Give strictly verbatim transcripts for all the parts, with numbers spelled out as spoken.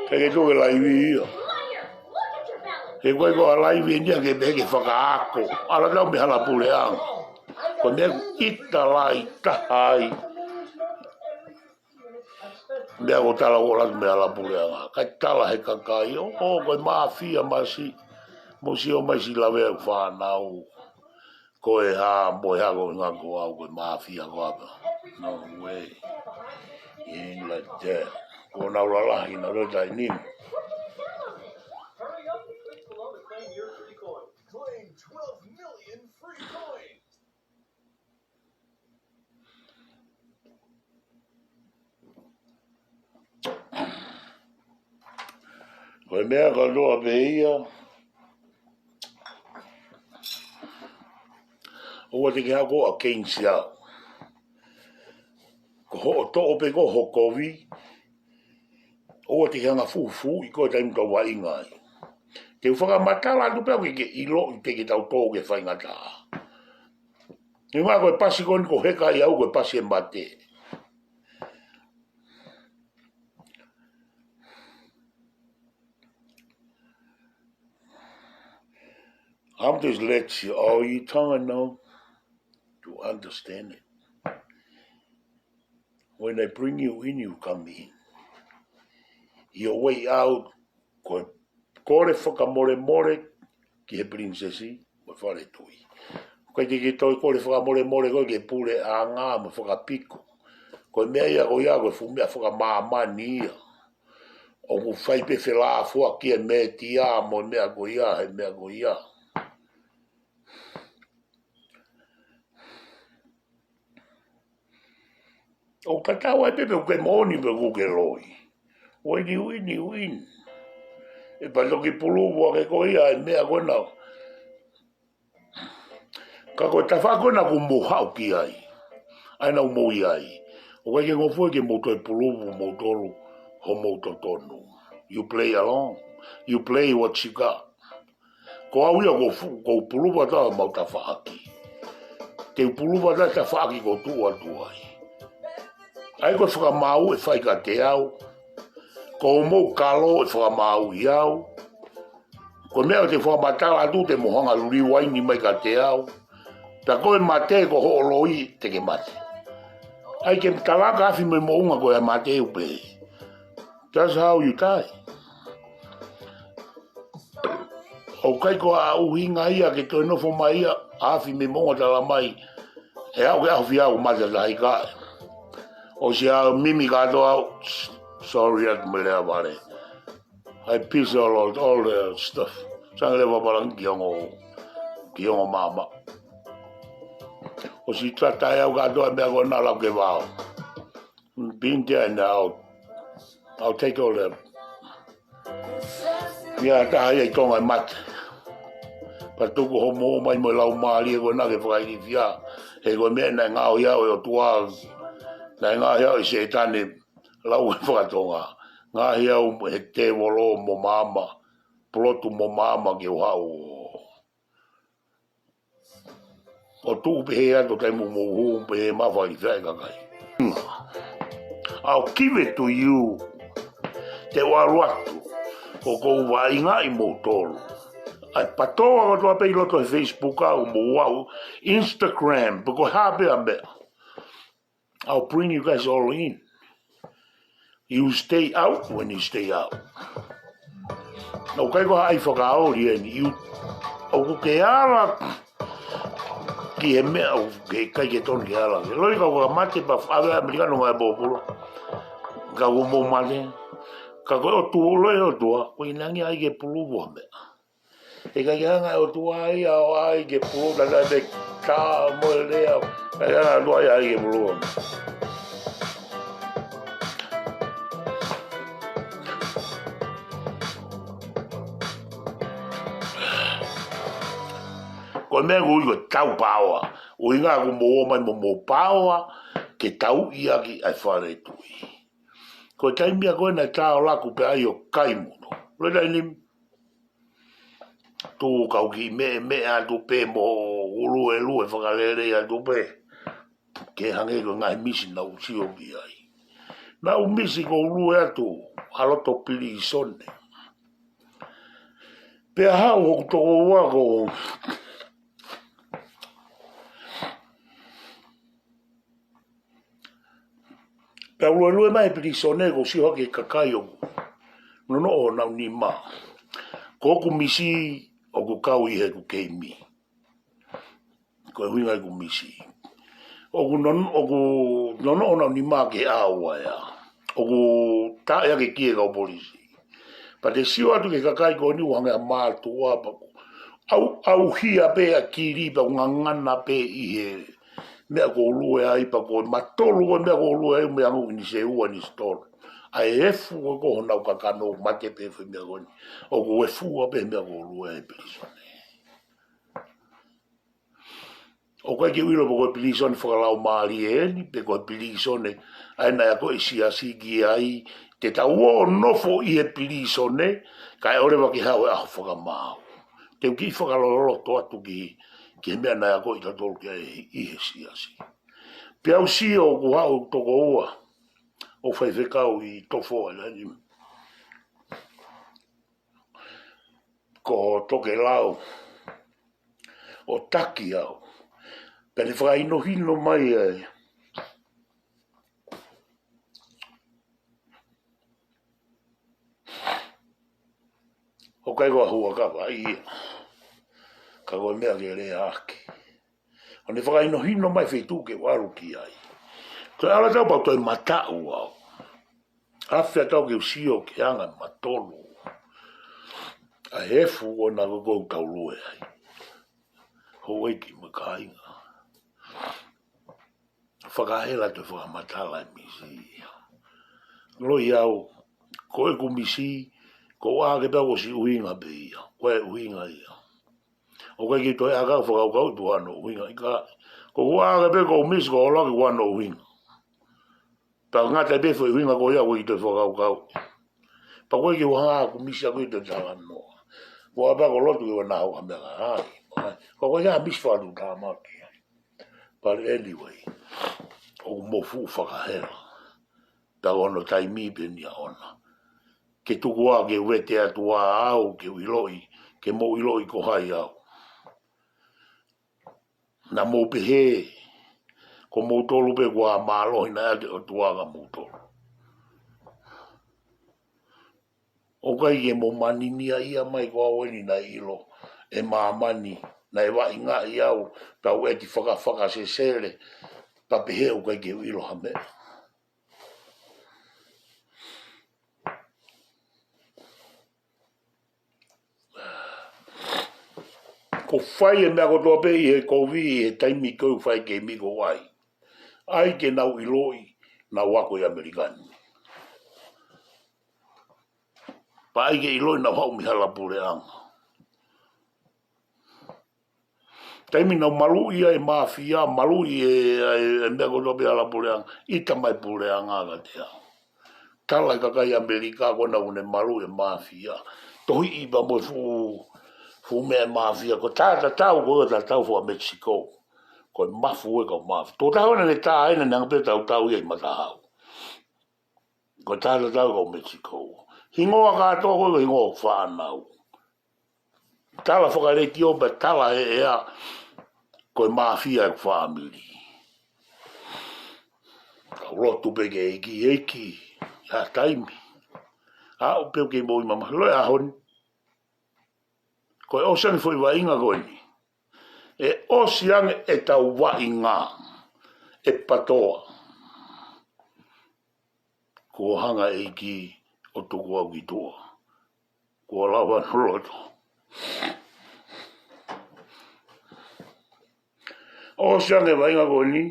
Ke ke tuku e laivi ia. He ko e ko e laivi eni ia ke pehē ke fakaako. Ala tau mei hala puleʻanga. Ko e meʻa ʻoku ʻita lahi taha ai. Meʻa ko e tala ʻoku ʻalu atu mei hala puleʻanga. Kae tala he kakai, ʻo, ʻo, ko e māfia masi. Mou sio mai siʻi lave ʻa e fānau. Ko e hā, mo e hā ko e ngako au, ko e māfia ko ava. No way. He ain't like that. Ko ʻenau lalahi, ʻenau lalahi ni. Claim twelve million free coins. Ko e meʻa kātoa pē ia, ʻoua te ke haʻu ʻo against au. Ko hoʻo toʻo pē ko ho kovi, ʻoua te ke hanga fufuuʻi ko e taimi tau vaʻinga ai. Te u fakamatala atu pē au ke ke ʻiloʻi te ke tau tō ke faingataʻa. He ko e pasi ko eni ko heka ia au ko e pasi e mate. I'm just let you all you tongue know to understand it. When I bring you in, you come in. Your way out, ko e kole fakamolemole ki he pilinisesi mo e fale tui. ʻIkai te ke toe kole fakamolemole koe ki he puleʻanga mo e fakapiko. Ko e meʻa ia ko ia ko e fuʻu meʻa fakamāmani ia. ʻOku fai pē felāfoaki e mētia mo e meʻa ko ia, he meʻa ko ia. ʻOku tatau ai pē pe ʻoku ke moʻoni pe ʻoku ke loi. Wini, wini, wini. ʻE pā toki puluvu ake ko ia e meʻa ko ena. Ka ko e tafaʻaki ko ena ʻoku mou haʻu ki ai. ʻA ena ʻoku mou ʻi ai. ʻOku ʻikai ke ngofua ke mou toe puluvu moutolu homou totonu. You play along. You play what you got. Ko au ia ko fu-, ko u puluva ta mau tafaʻaki. Te u puluva ta tafaʻaki ko tuʻu atu ai. ʻAi ko e fakamaau ʻe fai kiate au. Ko hoʻomou kalo ʻe fakamaauʻi au. Ko e meʻa te u fakamatala atu te mou hanga ʻo liuaini mai kiate au. Pea ko e mate ko hoʻo loi te ke mate. ʻAi ke talaka afi mo e moʻunga ko e mate ʻoku pehē. That's how you die. ʻOku ʻikai ko ha ʻuhinga ia ke toe nofo mai ia, afi mo e moʻunga tala mai. ʻE aʻu ke afi au mate tahi kae. ʻOsi ʻa e mimi kātoa au, sorry atu mo e lea vale. I piss all, all, all the stuff. Sanga leva palangi ki ongo, ki ongo māmā. ʻOsi tatae au kātoa meʻa ko ena lau ke vao. Been there and out. I'll take all that. Ia taha ia ʻi Tonga ʻe mate. Pea tuku hoʻomo mai mo e laumālie ko ena ke fakailifia. He ko e meʻa naʻe ngaohi au ʻe ʻOtua. Naʻe ngaohi au ʻe Sētane. Lau e fakatonga. Ngaohi au he tēvolo mo māmā. Pulotu mo māmā ke u haʻu. ʻO tuʻu pehē atu taimi mo hū pehē ma fai fai kakai. I'll give it to you. Te u ʻalu atu. Ko ʻeku vaʻingaʻi moutolu. ʻAi patoa kotoa pē ʻi loto he Facebook au mo au. Instagram. Pe ko e hā pē ʻa meʻa. I'll bring you guys all in. You stay out when you stay out. ʻOku ʻikai ko ha ʻai fakaoli eni. You, ʻoku ke ala ki he meʻa ʻoku ke ʻikai ke tonu ke ala. Ke loi kau ka mate pea ʻave ʻa e ʻAmelika no ngai pōpula. Ka ʻoku mou mate. Ka ko e ʻOtua, loi ʻOtua. Ko e ʻinangi ʻai ke puluvu ha meʻa. ʻE ʻikai ke hanga ʻe he ʻOtua ia ʻo ʻai ke pulu, tata te ka mo e lea, ʻikai ke hanga ʻe he ʻOtua ia ʻai ke pulu. Ko e meʻa ʻoku ui ko e tau paoa, ʻuhinga ʻoku mou ō mai mo mou paoa, ke tauʻi ʻaki ʻa e fale tui. Ko e taimi ia ko ena tā ʻo laku pē ai ʻo kai muno. Loi taimi ni, tuku kau kiʻi meʻe, meʻe atu pē mo ʻuluʻi ʻuluʻi fakalelei atu pē. Ke hangē ko e ngaahi misi naʻa ku sio ki ai. Naʻa ku misi ko u ʻuluʻi atu. ʻa loto pilīsone. Pea haʻu hoku tokoua ko Pea u luelue mai he pilīsone, kou sio hake ki he kakai ʻoku nonoʻo honau nima. Ko hoku misi ʻoku kau ʻi heʻeku keimi. Ko e ʻuhinga ʻeku misi. ʻOku non-, ʻoku nonoʻo honau nima ki he ʻaua ia. ʻOku taʻeʻaki ki he kau polisi. Pea te sio atu ki he kakai ko eni ʻoku hangē ha mātuʻa pea ʻoku ʻau, ʻauhia pē ʻa e kili pea ʻoku ngangana pē ʻi he meʻa ʻoku ou lue ai pea ko e matolu ko e meʻa ʻoku ou lue ai, meʻa ʻoku nisi ua nisi tolu. ʻA e efu ko ē ko honau kakano, mate pē foʻi meʻa ko eni. ʻOku efu ua pē meʻa ʻoku ou lue ai pilīsone. ʻOku ʻikai ke u ʻilo pe ko e pilīsone fakalaumālie eni, pe ko e pilīsone ʻa ē naʻe akoʻi e siasi ki ai, te tau ō ʻo nofo ʻi he pilīsone, kae ʻoua leva ke haʻu e ʻaho fakamaau. Te u kiʻi fakaloloto atu ki, ki he meʻa naʻe akoʻi kitautolu ki ai ʻi he siasi. Pea u sio ʻoku haʻu tokoua ʻo faifekau ʻi Tofoa, ʻa ia ko Tokelau, ʻo taki au. Pea ne fakahinohino mai ai. ʻOku ʻikai ko ha huʻakavaʻi ia. Ka ko e meʻa ke lea ʻaki. ʻO ne fakahinohino mai e feituʻu ke u ʻalu ki ai. Toe ʻalu atu au pea u toe mataʻu au. Afe atu au ke u sio ki he anga e matolu ʻa e efu ko ena ʻoku ou tau lue ai. Houʻeiki mo e kāinga. Fakahela, toe fakamatala e misi ia. Loi au, ko ʻeku misi, ko e ʻā hake pē au ʻosi ʻuhinga pē ia. Ko e ʻuhinga ia. ʻOku ʻikai ke toe ʻā hake au ʻo fakakaukau ʻi tuʻa hono ʻuhinga, ʻikai. Ko ʻeku ʻā hake pē ʻoku ou misi, ko e ʻalu hake ʻi tuʻa hono ʻuhinga. Pea ngata pē foʻi ʻuhinga ko ia ʻoku ʻikai ke toe fakakaukau. Pea ʻoku ʻikai ke u hanga ʻeku misi ʻaʻaku ʻo toe talanoa. Ko e ʻā pē au ʻo lotu ke u ʻalu ʻo hau ha meʻa ka ai. Ko e ʻikai ke u misi fakatamaki. But anyway, ʻoku mou fuʻu fakahela. Pea ko hono taimi pē eni ia ʻoʻona. Ke tuku ā ke u vete atu ā au, ke u ʻiloʻi, ke mou ʻiloʻi ko hai au. Naʻa mou pehē, ko moutolu pē kuo mālohi naʻe ʻoatu ʻe he ʻOtua kia moutolu. ʻOku ʻikai ke mou maniniaʻia mai ko au eni naʻe ʻilo ʻe māmani, naʻe vaʻingaʻi au, pea u ʻeti fakafakasesele, pea pehē ʻoku ʻikai ke u ʻilo ha meʻa. Ko e fai e meʻa kotoa pē ʻi he kovi, ʻi he taimi ko ē ʻoku fai e keimi ko ē ai. ʻAi ke nau ʻiloʻi naʻa ku ako ʻi ʻAmelika ni. Pea ʻai ke ʻiloʻi naʻa ku haʻu mei hala puleʻanga. Taimi naʻa ku maluʻi ai e māfia, maluʻi e, e, e meʻa kotoa pē hala puleʻanga, ʻita mai e puleʻanga kiate au. Tala ʻe he kakai ʻAmelika ko ena ʻoku ne maluʻi e māfia. Tohiʻi pea mo e fuʻu, fuʻu meʻa e māfia. Ko e tā tatau, ko e tā tatau fua Mexico. Ko e mafu e kau māfia. Tuʻo taha ena ne tā ena ne hanga pē ʻo tautau ia ʻi matahau. Ko e tā tatau kau Mexico. Hingoa kātoa ko e hingoa ʻo e fānau. Tala fakaletiō pea tala he ʻea, ko e māfia ʻeku fāmili. Kau lotu pē ki he ʻEiki, ʻEiki, ʻi ha taimi. Aʻu pē ʻoku kei moʻui mamahi, loi ʻaho ni. Ko e ʻosi ange foʻi vaʻinga ko eni. ʻE ʻosi ange ʻetau vaʻinga. ʻE patoa. Kuo hanga ʻe he ʻEiki ʻo tuku au ki tuʻa. Kuo lava hono loto. ʻOsi ange e vaʻinga ko eni,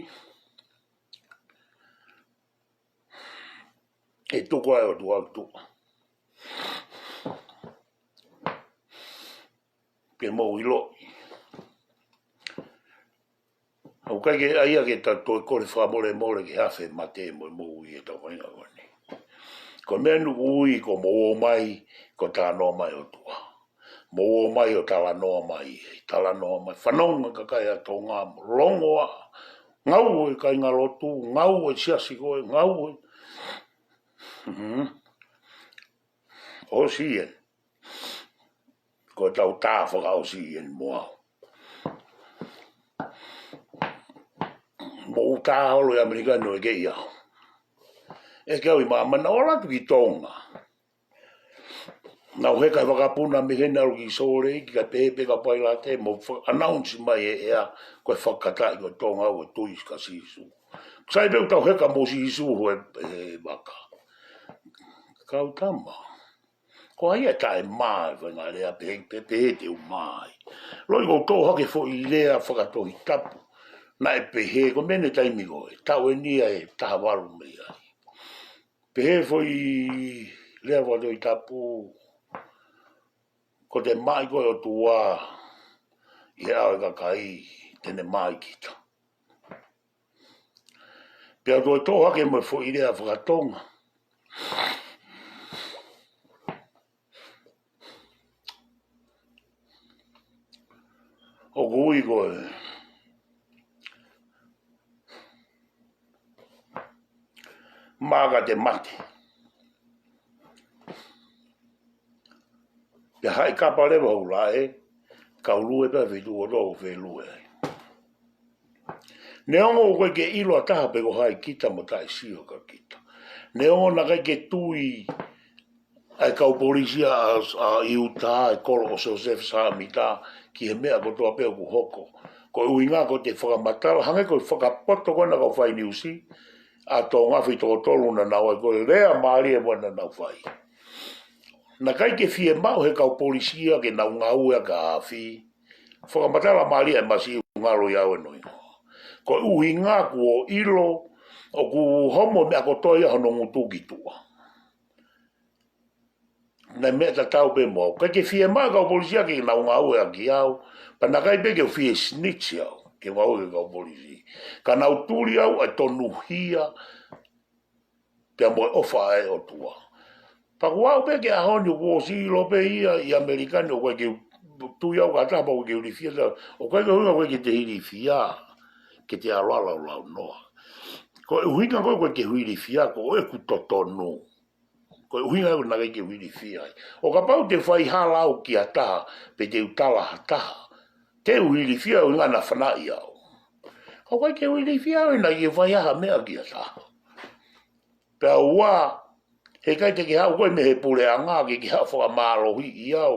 ʻe tuku ai ʻe he ʻOtua ki tuʻa. Ke mou ʻiloʻi. ʻOku ʻikai ke ʻai ia ke ta toe kole fakamolemole ke afe mate mo e moʻui ʻetau vaʻinga ko eni. Ko e meʻa eni ʻoku ui ko e mou ō mai, ko e talanoa mai ʻOtua. Mou ō mai ʻo talanoa mai, talanoa mai. Fanongo e kakai ʻa Tonga mo longoaʻa. Ngāue e kāingalotu, ngāue e siasi ko ē, ngāue. Mhm. ʻOsi ē. Ko ʻetau tā fakaʻosi eni mo au. Mou tā holo ʻi ʻAmelika ni ʻo ʻeke au. ʻEke au ʻi māmani, ʻalu atu ki Tonga. Nau heka e vakapuna mei heni ʻalu ki Sōleki, kae pehē pē kau pailate, mo fa-, announce mai e ʻea, ko e fakataʻi ko Tonga ʻoku tui kia Sīsū. Sai pē ʻoku tau heka mo Sīsū he, he vaka. Kau tama. Ko ia taʻe mā e faʻahinga lea pehē, pē, pehē te u mā ai. Loi ʻoku ou toʻo hake foʻi lea fakatohitapu. Naʻe pehē, ko e meʻa ʻi he taimi ko ē. Taʻu eni ia ʻe taha valu mei ai. Pehē foʻi lea fakatohitapu. Ko te maʻi ko e ʻOtua ʻi he ʻao e kakai, te ne maʻi kita. Pea toe toʻo hake mo e foʻi lea fakatonga. ʻOku ui ko e mā ka te mate. Pea haʻi kapa leva hula e, kau lue pea fitu o tō felue ai. Neongo ʻoku ʻikai ke ʻilo ʻa taha pe ko hai kita mo taʻe sio kia kita. Neongo naʻe ʻikai ke tui ʻa e kau polisi ʻa, ʻa ʻIutā, e kolo ʻo Siosefa Sāmita, ki he meʻa kotoa pē ʻoku hoko. Ko e ʻuhinga ko te fakamatala, hangē ko e fakapoto ko ena kau fai niusi, ʻa Tonga fitokotolu naʻa nau ʻai ko e lea mālie mo ena nau fai. Naʻe ʻikai ke fiemaʻu he kau polisi ia ke nau ngāue ʻaki ʻa e afi. Fakamatala mālie ʻa e masiʻi ʻoku ngalo ʻiate au ʻene hingoa. Ko e ʻuhinga kuo ʻilo, ʻoku homo meʻa kotoa ia hono ngutu ki tuʻa. Naʻe meʻa tatau pē mo au. ʻIkai ke fiemaʻu kau polisi ia ke nau ngāue ʻaki au. Pea naʻe ʻikai pē ke u fie snitch au. Ke ngāue ki he kau polisi. Ka nau tuli au ʻa e tonuhia. Pea mo e ʻofa ʻa e ʻOtua. Pea ko au pē ki he ʻaho ni kuo ʻosi ʻilo pē ia ʻi ʻAmelika ni ʻoku ʻikai ke u tui au ki ha taha pea ʻoku ʻikai ke u ilifia ta. ʻOku ʻikai ke u ʻuhinga ʻoku ʻikai ke te ilifia. Ke te ʻalu ʻo laulau noa. Ko e ʻuhinga ko ē ʻoku ʻikai ke u ilifia, ko ʻeku totonu. Ko e ʻuhinga ʻoku ʻikai ke u ilifia ai. ʻO kapau te u fai hala au ki ha taha, pe te u tala ha taha. Te u ilifia ʻuhinga naʻa fanaʻi au. Ka ʻoku ʻikai ke u ilifia au ʻi he naʻe ʻikai ke u fai ha meʻa ki ha taha. Pea ua, heʻikai te ke haʻu koe mei he puleʻanga, ke ke haʻu fakamālohiʻi au.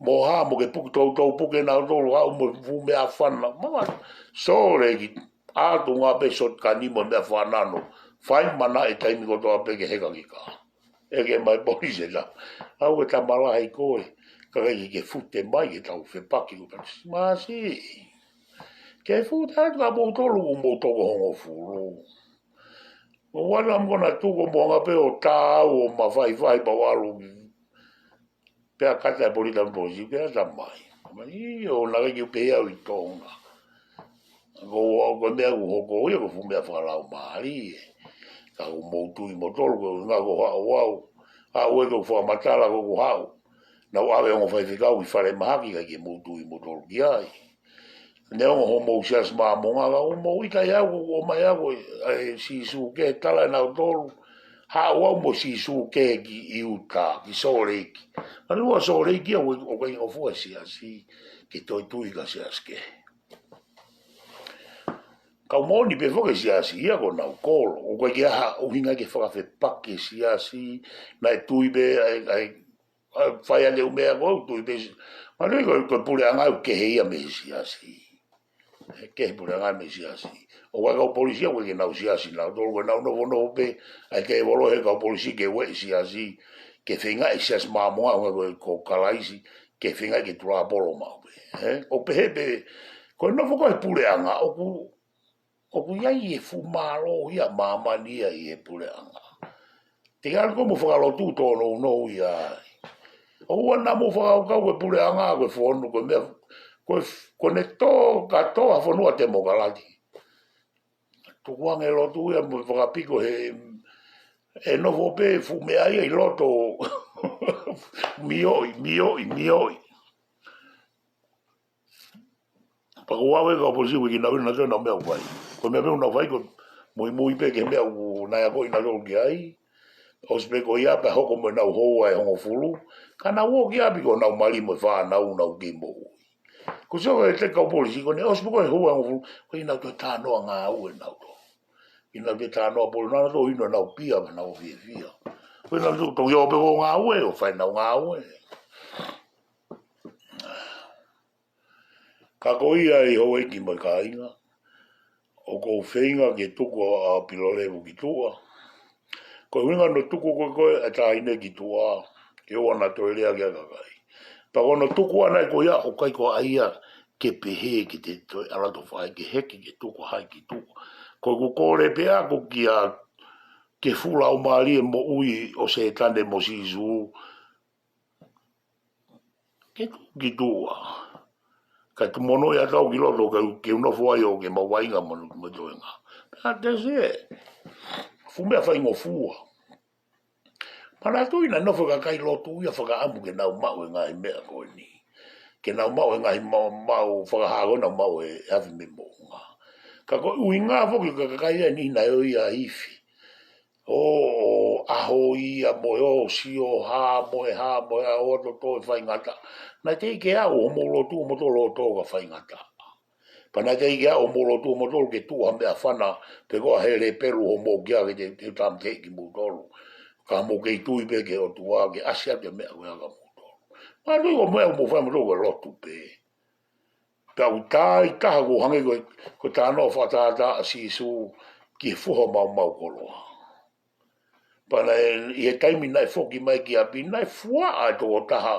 Mo ha, mo ke puke toutou puke nautolu haʻu mo e fuʻu meʻafana. Mama, Sōleki, ʻatu ngā pē shotgun mo e meʻafana no. Fai mana e taimi kotoa pē ke heka ki ka. ʻEke mai polisi ē. Au e tama lahi koe. Ka ʻikai ke ke fute mai ke tau fepaki ko pati. Masiʻi. Ke fute atu ka mou tolu ʻoku mou toko hongofulu. Mo wana mo na tuko mo anga pē ʻo tāu ʻo mafaifai pau ʻalu ki. Pea kata e polita mo polisi, pea ta mai. Mai, ʻio, naʻe ʻikai ke u pehē au ʻi Tonga. Ko au ko e meʻa ʻoku hoko ia ko e fuʻu meʻa fakalaumālie. Ka ʻoku mou tui moutolu ko e ʻuhinga ko haʻu au. Haʻu ē ko e fakamatala ko ʻeku haʻu. Naʻa ku ʻave ongo faifekau ki falemahaki ʻikai ke mou tui moutolu ki ai. Neongo hoʻomou siasi Māmonga ka ʻoku mou ʻita ʻi au, ʻoku ʻomai au ʻe, ʻe Sīsū kehe, tala ʻe nautolu. Haʻu au mo Sīsū kehe ki ʻIutā, ki Sōleki. Ka lua Sōleki au, ʻoku ʻikai ngofua siasi, ke toe tui ki ha siasi kehe. Ka ʻoku moʻoni pē foki e siasi ia ko honau kolo. ʻOku ʻikai ke ʻi ai ha ʻuhinga ke fakafepaki e siasi, naʻe tui pē, ʻai, ʻai, ʻai, fai ʻa e ʻū meʻa ko ē, tui pē si-, ma lei ko, ko e puleʻanga ʻoku kehe ia mei he siasi. ʻE kehe puleʻanga mei he siasi. ʻOku ʻi ai e kau polisi ia ʻoku ʻikai ke nau siasi nautolu, ko ʻenau nofonofo pē, ʻai ke volo he kau polisi ke ueʻi siasi, ke feingaʻi e siasi Māmonga, ʻoku ʻikai ko, ko Kalaisi, ke feingaʻi ke tulapolo maʻu pē. Ē? ʻOku pehē pē, ko e nofo ko ē he puleʻanga, ʻoku ʻoku ʻi ai e fuʻu mālohi ʻa māmani ia ʻi he puleʻanga. Te ke ʻalu koe mo fakalotu tōnounou ia ai. ʻOua naʻa mou fakakaukau ko e puleʻanga, ko e fonu, ko e meʻa, ko e f-, ko ʻene tō, ka tō ha fonua temokalati. Tukuange lotu ia mo fakapiko he, ʻe nofo pē fuʻu meʻa ia ʻi loto. Mioʻi, mioʻi, mioʻi. Pea ko au e kau polisi ʻoku ʻikai ke nau ʻilo nautolu ʻenau meʻa ʻoku fai. Ko e meʻa pē ʻoku nau fai ko e muimui pē ki he meʻa ʻoku nau akoʻi nautolu ki ai. ʻOsi pē ko ia pea hoko mo ʻenau houa ʻe hongofulu, ka nau ō ki ʻapi ko ʻenau mali mo e fānau nau kei moʻui. Ko e sio ki he kau polisi ko eni, ʻosi pē ko e houa ʻe hongofulu, ko ʻenau toe talanoa ngāue ʻenau tō. ʻEnau toe talanoa polo, nau toe inu ʻenau pia, nau fiefia. Ko ʻenau toe, toe ō pē ʻo ngāue, ʻo fai ʻenau ngāue. Ka ko ia ʻi houʻeiki mo e kāinga, ʻoku ou feinga ke tuku ʻa Pilolevu ki tuʻa. Ko e ʻuhinga hono tuku ko ē ʻa e taʻahine ki tuʻa, ke ʻoua naʻa toe lea ki ai ʻa e kakai. Pea ko hono tuku ʻana ko ia ʻoku ʻikai ko ia ke pehē ke te toe ʻalu atu ʻo fai ke heke ke tuku hai ki tuʻa. Ko ʻeku kole pē ʻaʻaku kia, ke fuʻu laumālie moʻui ʻo Sētane mo Sīsū, ke tuku ki tuʻa. Kae tuku mono ia tau ki loto ke, ke u nofo ai ʻo ke mau vaʻinga mo e toenga. Pea te se, fuʻu meʻa faingofua. Manatuʻi naʻe nofo e kakai lotu ia fakaʻamu ke nau maʻu e ngaahi meʻa ko eni. Ke nau maʻu e ngaahi ma-, maʻu fakahā ko ē nau maʻu e afi mei moʻunga. Ka ko e ʻuhinga foki ko e kakai ʻeni naʻe ō ia ifi. ʻO, ʻo ʻaho ia mo e ʻosi ʻo hā mo e hā mo e hā ʻo ʻoto tō e faingataʻa. Naʻe teʻeki ke aʻu hoʻomou lotu ʻomoutolu ʻo tō ka faingataʻa. Pea naʻe teʻeki ke aʻu hoʻomou lotu ʻomoutolu ke tuʻu ha meʻafana, pe ko ha hele pelu hoʻomou kia ke te, te tāmateʻi kimoutolu. Ka mou kei tui pē ki he ʻOtua ke ʻasi atu e meʻa ko ia kia moutolu. Manatuʻi ko e meʻa ʻoku mou fai moutolu ko e lotu pē. Pea ʻoku tā ʻi taha ʻoku hangē ko e, ko e talanoa fakatātā ʻa Sīsū ki he foha maumau koloa. Pea naʻe, ʻi he taimi naʻe foki mai ki ʻapi, naʻe fuaʻa e tokotaha,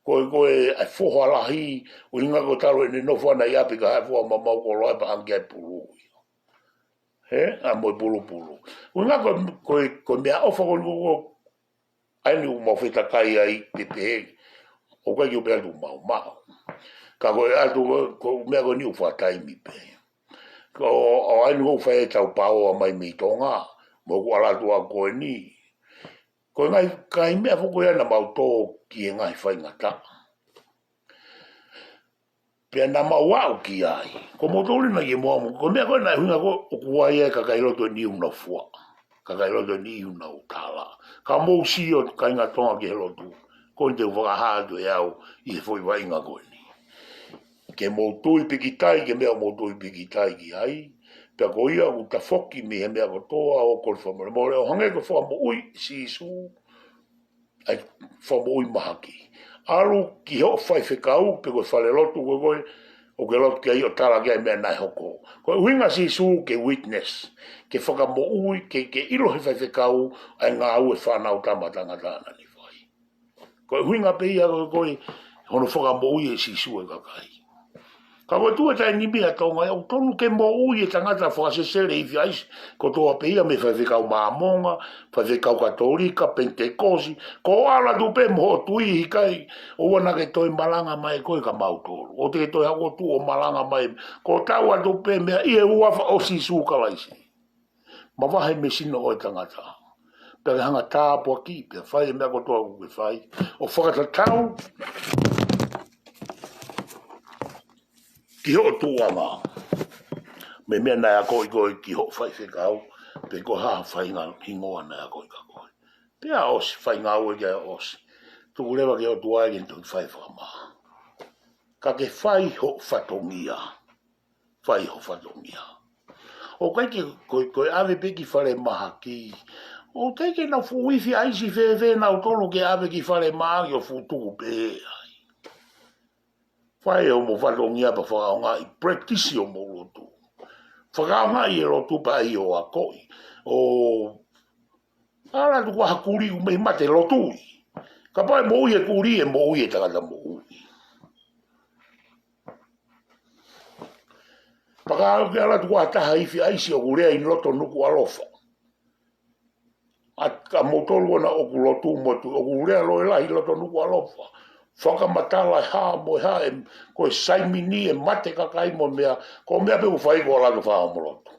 ko e, ko e, ʻa e foha lahi, ʻuhinga ko e talu ʻene nofo ʻana ʻi ʻapi ka haʻu e foha maumau koloa pea hanga ki ai e pulu. He, ʻa mo e pulupulu. ʻUhinga ko e, ko e, ko e meʻaʻofa ko eni ko, ko, ʻa eni ʻoku mau fetakai ai pē pehē, ʻoku ʻikai ke u pehē atu ʻoku mau maʻu. Ka ko e ʻatu ko, ko e meʻa ko eni ʻoku fakataimi pē. Ko, ʻo ʻa eni ʻoku fai e tau paoa mai mei Tonga, mo ʻeku ʻalu atu ʻaʻaku ko eni. Ko e ngaahi, ngaahi meʻa foki ia naʻa mau tō ki he ngaahi faingataʻa. Pea naʻa mau aʻu ki ai. Ko moutolu naʻe ʻi muʻa mo, ko e meʻa ko ē naʻe ʻuhinga ko ē ʻoku ʻi ai e kakai lotu ʻe niʻihi ʻoku nau fuaʻa. Kakai lotu ʻe niʻihi ʻoku nau tala. Ka mou sio kāinga Tonga ki he lotu. Ko eni te u fakahā atu ʻe au ʻi he foʻi vaʻinga ko eni. Ke mou tui pikitai, ki he meʻa ʻoku mou tui pikitai ki ai. Pea ko ia ʻoku tafoki mei he meʻa kotoa ʻo kole fakamolemole. ʻO hangē ko e fakamoʻui ʻa Sīsū. ʻA e fakamoʻui mahaki. ʻAlu ki hoʻo faifekau, pe ko e fale lotu ko ē, ʻoku ke lotu ki ai ʻo tala ki ai e meʻa naʻe hoko. Ko e ʻuhinga ʻa Sīsū ke witness, ke fakamoʻui, ke, ke ʻilo ʻe he faifekau, ʻa e ngāue fānau tama tangata naʻa ne fai. Ko e ʻuhinga pē ia ko ē, ko e hono fakamoʻui ʻe Sīsū e kakai. Ka ko e tuʻu e taimi ʻa Tonga ia, ʻoku tonu ke moʻui e tangata fakasesele ʻi he ifi ʻaisi, kotoa pē ia mei he faifekau Māmonga, faifekau Katolika, Penitekosi, ko e ʻalu atu pē mo hoʻo tui ʻikai, ʻoua naʻa ke toe malanga mai koe kia mautolu. ʻOua te ke toe haʻu ʻo tuʻu ʻo malanga mai, ko e tau atu pē meʻa ʻi he huafa ʻo Sīsū Kalaisi. Mavahe mei he sino ʻo e tangata. Pea ke hanga ʻo tāpuakiʻi, pea fai e meʻa kotoa ʻoku ke fai. ʻO fakatatau ki hoʻo tuʻuʻanga. Mei he meʻa naʻe akoʻi koe ki hoʻo faifekau, pe ko e hā ha faʻahinga hingoa naʻe akoʻi kia koe. Pea ʻosi, fai ngāue ki ai ʻosi. Tuku leva ki he ʻOtua ke ne toki fai e fakamaʻa. Ka ke fai hoʻo fatongia. Fai hoʻo fatongia. ʻOku ʻikai ke, ko, ko e ʻave pē ki falemahaki. ʻOku ʻikai ke nau fuʻu ifi ʻaisi fēfē nautolu ke ʻave ki falemahaki ʻo fuʻu tuku pē ai. Fai hoʻomou fatongia pea fakaʻaongaʻi, practice hoʻomou lotu. Fakaʻaongaʻi e lotu pea ʻai ʻo akoʻi. ʻO ʻalu atu ko ha kulī ʻoku mei mate lotui. Kapau ʻe moʻui e kulī, ʻe moʻui e tangata moʻui. Pea ka ke ʻalu atu ko ha taha ifi ʻaisi ʻoku lea ʻi loto Nukuʻalofa. ʻA, ka moutolu ʻona ʻoku lotu mo tu, ʻoku lea loi lahi ʻi loto Nukuʻalofa. Fakamatala e hā mo e hā, ʻe, ko e saimini ʻe mate kakai mo e meʻa, ko e meʻa pē ʻoku fai ko e ʻalu atu ʻo fai homo lotu.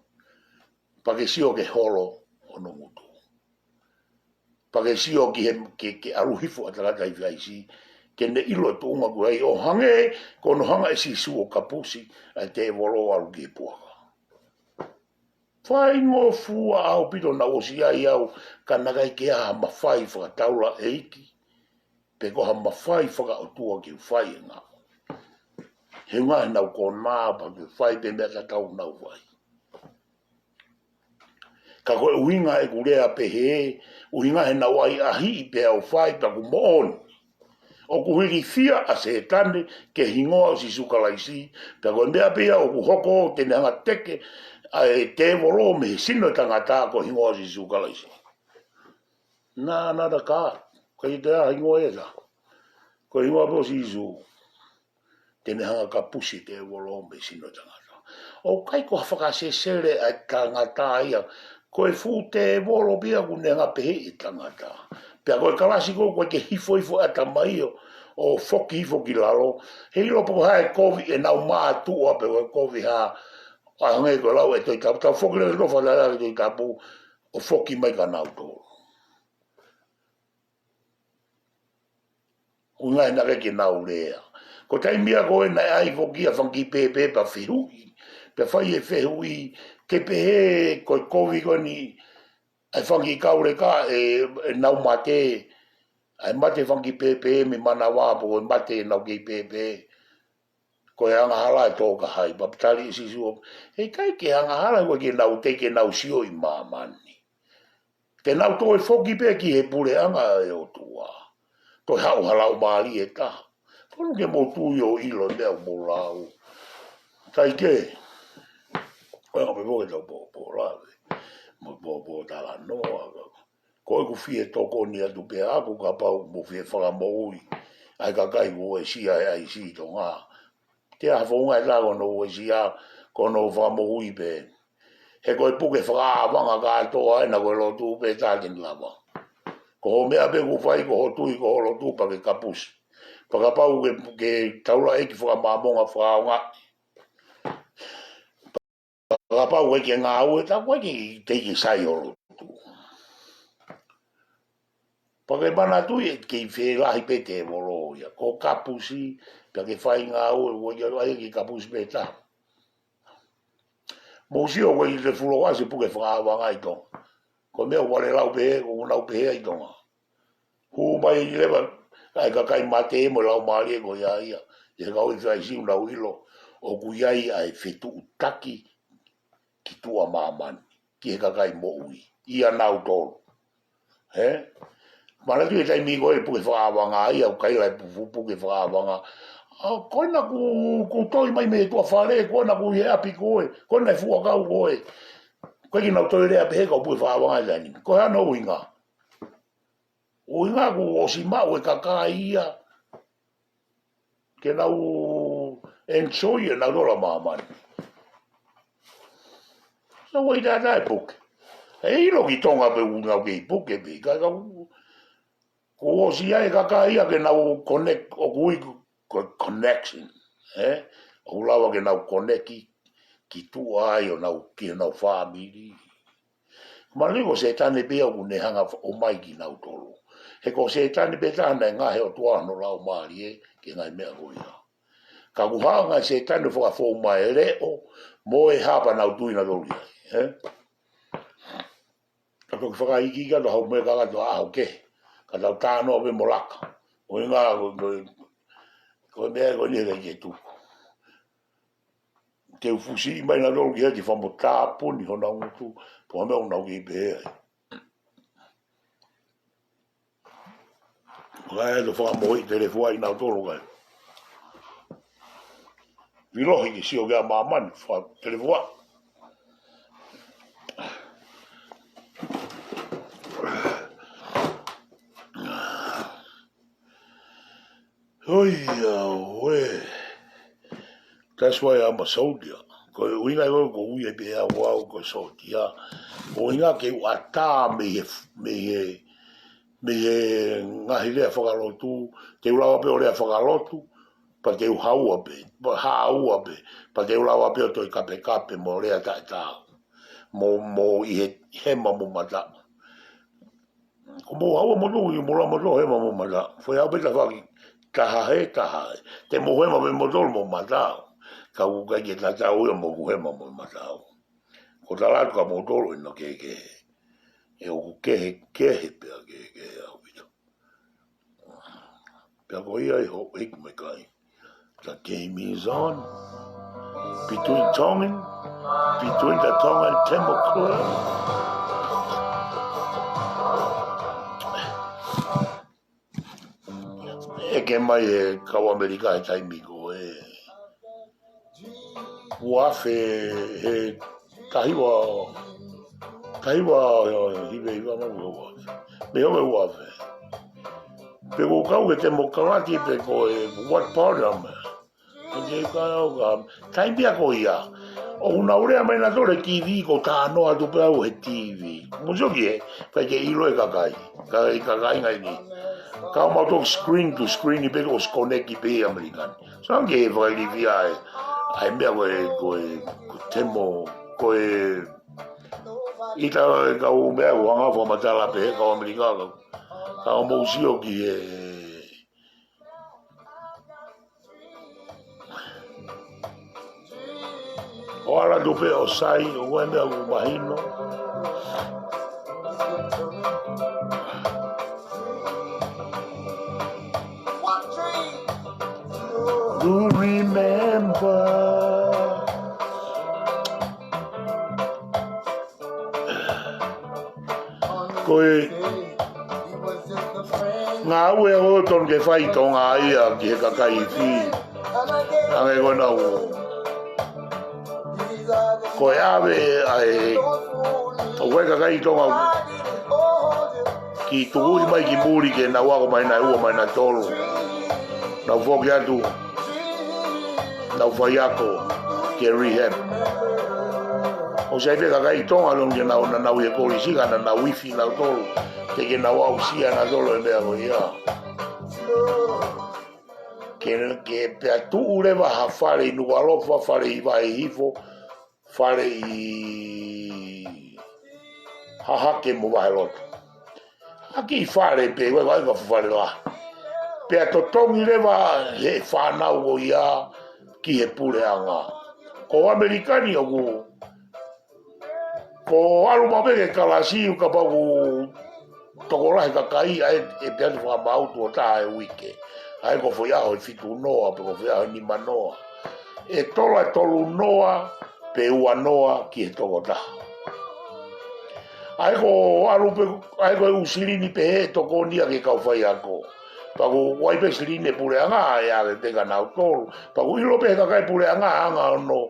Pea ke sio ki he holo hono ngutu. Pea ke sio ki he, ke, ke ʻalu hifo ʻa e tangata ifi ʻaisi, ke ne ʻilo e tuʻunga ko ē ʻo hangē, ko hono hanga ʻe Sīsū ʻo kapusi ʻa e tēvolo ʻo ʻalu ki he puaka. Faingofua ʻaupito naʻa ku ʻosi ʻi ai au, ka naʻe ʻikai ke ʻi ai ha mafai fakataulaʻeiki, pe ko ha mafai fakaʻotua ke u fai e ngāue. He ʻuhinga he naʻa ku konā pē ke fai pē meʻa tatau naʻa ku fai. Ka ko e ʻuhinga ʻeku lea pehē, ʻuhinga he naʻa ku ʻahiʻahiʻi pē ʻa e fai pē ʻoku moʻoni. ʻOku hilifia ʻa Sētane ki he hingoa ʻo Sīsū Kalaisi, pea ko e meʻa pē ia ʻoku hoko te ne hanga ʻo teke ʻa e tēvolo mei he sino ʻo e tangata ko e hingoa ʻo Sīsū Kalaisi. Nā, nā, nā ka, ko e te ʻa hingoa ʻe taha. Ko e hingoa pē ʻo Sīsū. Te ne hanga ʻo kapusi e tēvolo mei he sino ʻo e tangata. ʻOku ʻikai ko ha fakasesele ʻa e tangata ia. Ko e fuʻu tēvolo pē ia ʻoku ne hanga ʻo peheʻi e tangata. Pea ko e kalasi ko ē ʻoku ʻikai ke hifo hifo ʻa e ʻatamai ʻo, ʻo foki hifo ki lalo. He ʻilo pē ko e hā e kovi ʻenau mātuʻa pe ko e kovi hā. ʻA hangē ko e lau ʻe Tohi Tapu, tau foki leva ki he tofa lala ki he Tohi Tapu, ʻo foki mai kia nautolu. ʻUhinga he naʻe ʻikai ke nau lea. Ko e taimi ia ko ē naʻe ʻai foki ʻa e fanga kiʻi pēpē pea fehuʻi. Pea fai e fehuʻi, ke pehē ko e kovi ko eni ʻa e fanga kiʻi kauleka ʻe, ʻenau mate. ʻA e mate fanga kiʻi pēpē mei manava pe ko e mate ʻenau kiʻi pēpē. Ko e angahala ʻe tō kia hai, pea tali ʻe Sīsū, he ʻikai ke angahala, ʻoku ʻikai ke nau tei ke nau sio ʻi māmani. Te nau toe foki pē ki he puleʻanga ʻo e ʻOtua. Toe haʻu ha laumālie ʻe taha. Tonu ke mou tui ʻo ʻilo e meʻa ʻoku mou lau. Kae kehe, ʻoku ʻikai pē foki tau pōpō lave. Mo pōpō talanoa. Ko ʻeku fie tokoni atu pē ʻaʻaku kapau ʻoku mou fie fakamoʻui ʻa e kakai kuo uesia ʻe he ʻaisi ʻi Tonga. Te aha founga ʻe taha ko hono uesia, ko hono fakamoʻui pē. He ko e puke fakaʻāvanga kātoa ena ko e lotu pē taha te ne lava. Ko hoʻo meʻa pē ʻoku fai, ko hoʻo tui, ko hoʻo lotu pea ke kapusi. Pea kapau ke, ke taulaʻeiki fakamāmonga fakaʻaongaʻi. Pea kapau ʻoku ʻikai ke ngāue, tā ʻoku ʻikai ke tei ke sai hoʻo lotu. Pea ke manatuʻi ʻe kei fēlahi pē tēvolo ia. Ko e kapusi, pea ke fai ngāue, ʻoku ʻikai ke kapusi pē taha. Mou sio ʻoku ʻikai ke fulo ʻasi e puke fakaʻāvanga ʻi Tonga. Ko e meʻa ʻoku vale lau pē, ʻoku nau pehē ʻi Tonga. Hū mai leva ʻa e kakai mate mo e laumālie ko ia ia. ʻI he kau ʻi fai siu nau ʻilo. ʻOku ʻi ai ʻa e fetuʻutaki ki tuʻa māmani. Ki he kakai moʻui. ʻIa nautolu. He? Manatuʻi e taimi ko ē puke fakaʻāvanga ia, ʻoku ʻikai ʻi ai e fuʻu puke fakaʻāvanga. ʻA, ko ena kuo, kuo toe mai mei tuʻa fale, ko ena kuo ʻi he ʻapi ko ē, ko ena e fuʻu ʻakau ko ē. Ko e ʻikai ke nau toe lea pehē ka ʻoku puke fakaʻāvanga ia ni. Ko e hā hono ʻuhinga. ʻUhinga kuo ʻosi maʻu e kakai ia. Ke nau enjoy ʻenau lola māmani. Nau ʻai tātā e puke. ʻE ʻilo ki Tonga pē ʻoku nau kei puke pē. Ka, ka, kuo ʻosi ʻai e kakai ia ke nau connect, ʻoku ui ko e connection. Ē? ʻOku lava ke nau connect ki, ki tuʻa ai ʻo nau, ki honau fāmili. Manatuʻi ko Sētane pē ia ʻoku ne hanga ʻo ʻomai kinautolu. He ko Sētane pē taha naʻe ngaohi ʻe he ʻOtua hono laumālie ke ngaahi meʻa ko ia. Ka kuo hanga ʻe Sētane ʻo fakafou mai e leʻo, mo e hā pea nau tui nautolu ai, ē? Ka toki fakaikiiki atu hau mei kakato ʻaho kehe. Ka tau talanoa pē mo laka. ʻUhinga ko, ko, ko e meʻa ko eni he ʻikai ke tuku. Te u fusi mai nautolu ki hea ke fakamoʻoni tāpuni honau ngutu, pea meʻa ʻoku nau kei pehē ai. Kae ʻai atu fakamoʻoni telefua ʻi nautolu kae. Vilohi ke sio ki ai māmani, fakatelefua. Hoi, ʻauē. That's why I'm a soldier. Ko e ʻuhinga ia ko e ʻuhinga pē ʻaʻaku ko e soldier. Ko e ʻuhinga ke u ʻatā mei he, mei he, mei he ngaahi lea fakalotu, te u lava pē ʻo lea fakalotu, pea te u haua pē, pea haua pē, pea te u lava pē ʻo toe kapekape mo lea taʻetaau. Mo, mo ʻi he hema mo mataʻu. Ko mou haua moutolu, ʻi mou lava moutolu hema mo mataʻu. Fai au pē tafaʻaki, taha hē, taha hē. Te mou hema pē moutolu mo mataʻu. Ka ʻoku ʻikai ke tatau ia mo ʻeku hema mo mataʻu. Ko Ko e tala atu kia moutolu ʻoku kehekehe. ʻE ʻoku kehekehe pea kehekehe ʻaupito. Pea ko ia ʻi hoʻo hiki mai ki ai. The game is on. Between Tongan, between the Tongan Temo Club. ʻEke mai ʻe he kau ʻAmelika he taimi ko ē ua afe, he taha hiva, taha hiva hiva hiva ma ua afe. Mei he ua afe. Pe ko e kau he temokalati pe ko e what party am I? Ko e kau ka, taimi pē ko ia. ʻOku nau lea mai nautolu he T V, ko e talanoa atu pē au he T V. Mou sio ki he, ʻikai ke ʻilo ʻe he kakai. Kakai, kakai ngai ni. Ka ʻoku mau talk screen to screen pē, ʻosi connect pē ʻi ʻAmelika ni. So ke fakailifia ai, ʻa e meʻa ko e, ko e, ko e temo, ko e, ʻi he kau meʻa ʻoku hanga fakamatala pē he kau ʻAmelika ka, ka ʻoku mou sio ki he, ʻo ala atu pē ʻo sai, ʻoku ʻi ai e meʻa ʻoku mahino. Do remember. Ko e ngāue ʻoku totonu ke fai ʻi Tonga ia ki he kakai Fī. Hangē ko ʻenau, ko e ʻave ʻa e, ʻoku ʻi ai e kakai ʻi Tonga ʻoku kiʻi tukuʻi mai ki muli ke nau ako mai ʻa e ua mai ʻa e tolu. Nau foki atu, nau faiako ki he rehab. ʻOsi ʻi ai pē kakai ʻi Tonga ʻoku nau, nau ʻi he kolisi ka nau ifi nautolu. Ke, ke nau aʻusia nautolu e meʻa ko ia. Ke, ke pea tuʻu leva ha fale ʻi Nukuʻalofa, fale ʻi Vaʻehihifo, fale ʻi Hahake mo Vahelotu. Ha kiʻi fale pē, ʻoku ʻikai ko ha fale lahi. Pea totongi leva ʻe he fānau ko ia ki he puleʻanga. Ko ʻAmelika ni ʻoku, ko e ʻalu maʻu pē ki he kalasi, kapau ʻoku tokolahi e kakai, ʻa e, ʻe pehē atu fakamaau tuʻo taha he uike. ʻA e ko e foʻi ʻaho ʻe fitu noa, pe ko e foʻi ʻaho ʻe nima noa. ʻE tola tolu noa, pe ua noa ki he tokotaha. ʻA e ko e ʻalu pē, ʻa e ko e ʻū silini pē he tokoni ia ki he kau faiako. Pea ʻoku ʻi ai pē silini puleʻanga, ʻe ʻave pē kia nautolu. Pea ʻoku ʻilo pē ʻe he kakai puleʻanga, anga hono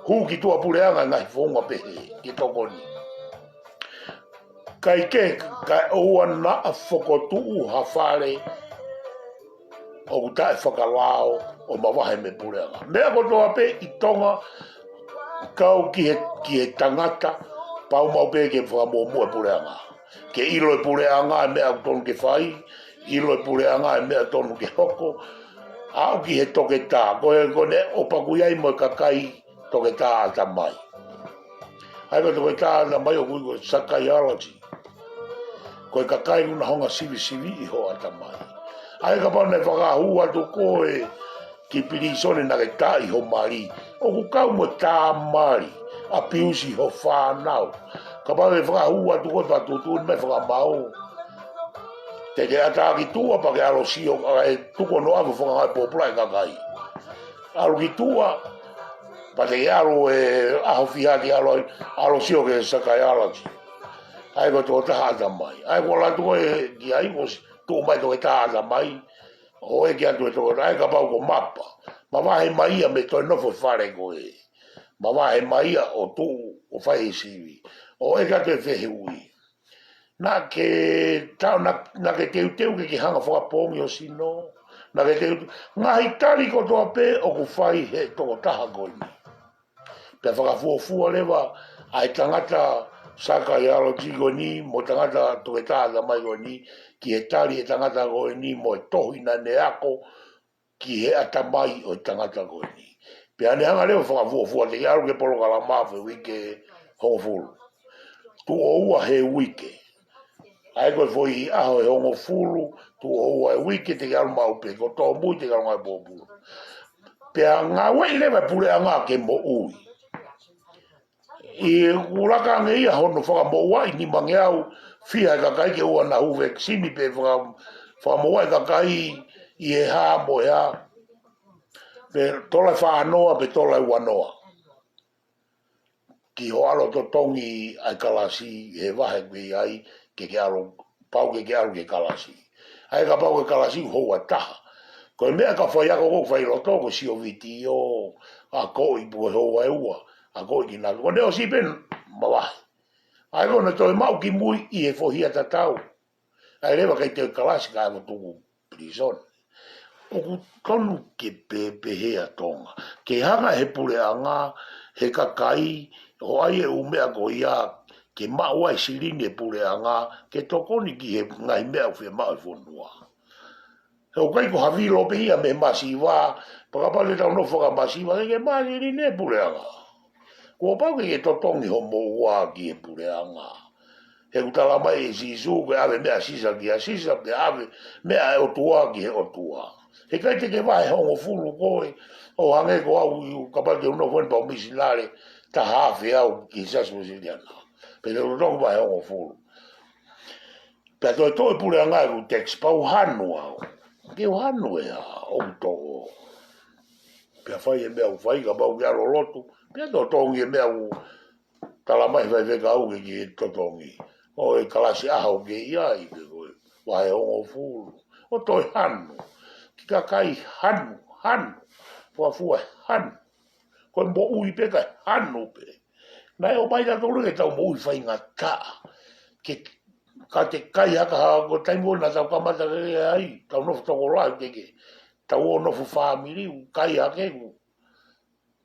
hū ki tuʻa puleʻanga, ngaahi founga pehē, ke tokoni. Kae kehe, kae ʻoua naʻa fokotuʻu ha fale ʻoku taʻefakalao ʻo mavahe mei he puleʻanga. Meʻa kotoa pē ʻi Tonga, kau ki he, ki he tangata, pau maʻu pē ke fakamuʻomuʻa e puleʻanga. Ke ʻilo e puleʻanga e meʻa ʻoku totonu ke fai, ʻilo e puleʻanga e meʻa ʻoku totonu ke hoko, aʻu ki he toketā, ko e, ko ʻene ʻopaku ia mo e kakai toketā ʻatamai. ʻA e ko e toketā ʻatamai ʻoku ui ko e psychology. Ko e kakai ʻoku na hanga ʻo sivisiviʻi ho ʻatamai. ʻA e kapau naʻe fakahū atu koe ki pilīsone naʻa ke taaʻi ho mali. ʻOku kau mo e tā mali, apiusi ho fānau. Kapau ʻe fakahū atu koe pea tuʻutuʻuni mai fakamaau. Te ke ʻatā ki tuʻa pea ke ʻalu ʻo sio, ʻa e tuku hono ʻave fakangāue pōpula e kakai. ʻAlu ki tuʻa, pea te ke ʻalu e ʻaho fiha ke ʻalu ai, ʻalu ʻo sio ki he psychology. ʻA e ko e toketā ʻatamai. ʻA e ko e ʻalu atu koe ki ai, ʻosi tuʻu mai toketā ʻatamai. ʻO ʻeke atu e toketā, ʻa e kapau ko Mapa. Mavahe mai ia mei he toe nofo fale ko ē. Mavahe mai ia ʻo tuʻu, ʻo fai e sivi. ʻO ʻeke atu e fehuʻi. Naʻa ke tau, naʻa, naʻa ke teuteu ke ke hanga ʻo fakapoongi ho sino. Naʻa ke teuteu. Ngaahi tali kotoa pē ʻoku fai ʻe he tokotaha ko eni. Pea fakafuofua leva ʻa e tangata psychology ko eni, mo e tangata toketā ʻatamai ko eni, ki he tali ʻa e tangata ko eni, mo e tohi naʻa ne ako, ki he ʻatamai ʻo e tangata ko eni. Pea ne hanga leva ʻo fakafuofua te ke ʻalu ki he polokalama fē uike hongofulu. Tuʻo ua he uike. ʻA e ko e foʻi ʻaho ʻe hongofulu, tuʻo ua he uike te ke ʻalu maʻu pē, ko e tōmui te ke ʻalu ngāue pōpula. Pea ngāueʻi leva e puleʻanga ke moʻui. ʻI he ʻoku laka ange ia hono fakamoʻua ʻi nimangeau fiha e kakai ke ʻoua naʻa hū vaccine pe faka-, fakamoʻua e kakai ʻi he hā mo e hā. Pe tola ʻe fānoa pe tola ʻe uanoa. Ki hoʻo ʻalu ʻo totongi ʻa e kalasi he vahe ʻoku ʻi ai ke ke ʻalu, pau ke ke ʻalu ki he kalasi. ʻA ia kapau ko e kalasi ʻoku houa ʻe taha. Ko e meʻa ka fai ako ko e fai loto ko e sio vitiō, akoʻi pē ko e houa ʻe ua, akoʻi ki nā. Ko ʻene ʻosi pē mavahe. ʻA ia ko ʻene toe maʻu ki mui ʻi he foʻi hia tatau. ʻA ia leva ʻikai toe kalasi ka ʻave ʻo tuku prison. ʻOku tonu ke pehē ʻa Tonga. Ke hanga he puleʻanga, he kakai, ʻo ʻai e ʻū meʻa ko ia, ke maʻu ai e silini e puleʻanga, ke tokoni ki he ngaahi meʻa ʻoku fiemaʻu e fonua. He ʻoku ʻikai ko ha vilo pē ia mei he masiva, pea kapau te tau nofo fakamasiva, ke maʻu e silini e puleʻanga. Kuo pau ke ke totongi hoʻo moʻua ki he puleʻanga. He ʻoku talamai ʻe Sīsū ke ʻave meʻa ʻa Sisa kia Sisa, pea ʻave meʻa ʻa e ʻOtua ki he ʻOtua. He ʻikai te ke vahe hongofulu koe, ʻo hangē ko au, kapau te u nofo ʻeni pea u misinale, taha afe au ki he Siasi Uēsiliana. Pea te u totongi vahe hongofulu. Pea toe toʻo e puleʻanga ʻeku tax pea u hanu au. Ke u hanu ʻe hā, ʻoku toʻo. Pea fai e meʻa ʻoku fai, kapau ke ʻalu ʻo lotu, pea totongi e meʻa ʻoku talamai ʻe he faifekau ke ke totongi. ʻO e kalasi ʻaho ke ʻi ai, pe ko e vahe hongofulu. ʻO toe hanu. Ki he kakai hanu, hanu. Fuafua hanu. Ko e moʻui pē kae hanu pē. Naʻe ʻomai tautolu ke tau moʻui faingataʻa. Ke, ka te kai haka ha ko e taimi ko ē naʻa tau kamata lelei ai, tau nofo tokolahi ke ke. Tau ō nofo fāmili, ʻoku kai hake ʻoku.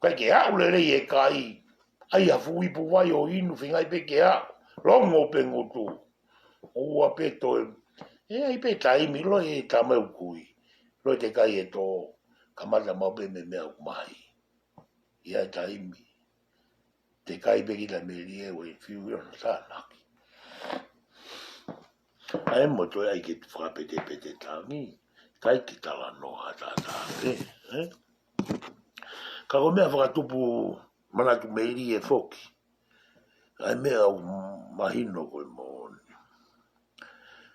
ʻIkai ke aʻu lelei e kai, ʻai ha fuʻu ipu vai ʻo inu feinga ai pē ke aʻu, longo pē ngutu. ʻOua pē toe, ʻe ʻi ai pē taimi loi e tama ʻoku kui. Loi te kai e tō, kamata maʻu pē mei he meʻa ʻoku mahi. ʻI ai e taimi. Te kai pē kita melie ʻo e fiu ʻi hono tānaki. ʻA e mo toe ʻai ke fakapetepete tangi. ʻIkai ke talanoa tātā pē, ē? Ka ko e meʻa fakatupu manatu melie foki. ʻA e meʻa ʻoku mahino ko e moʻoni.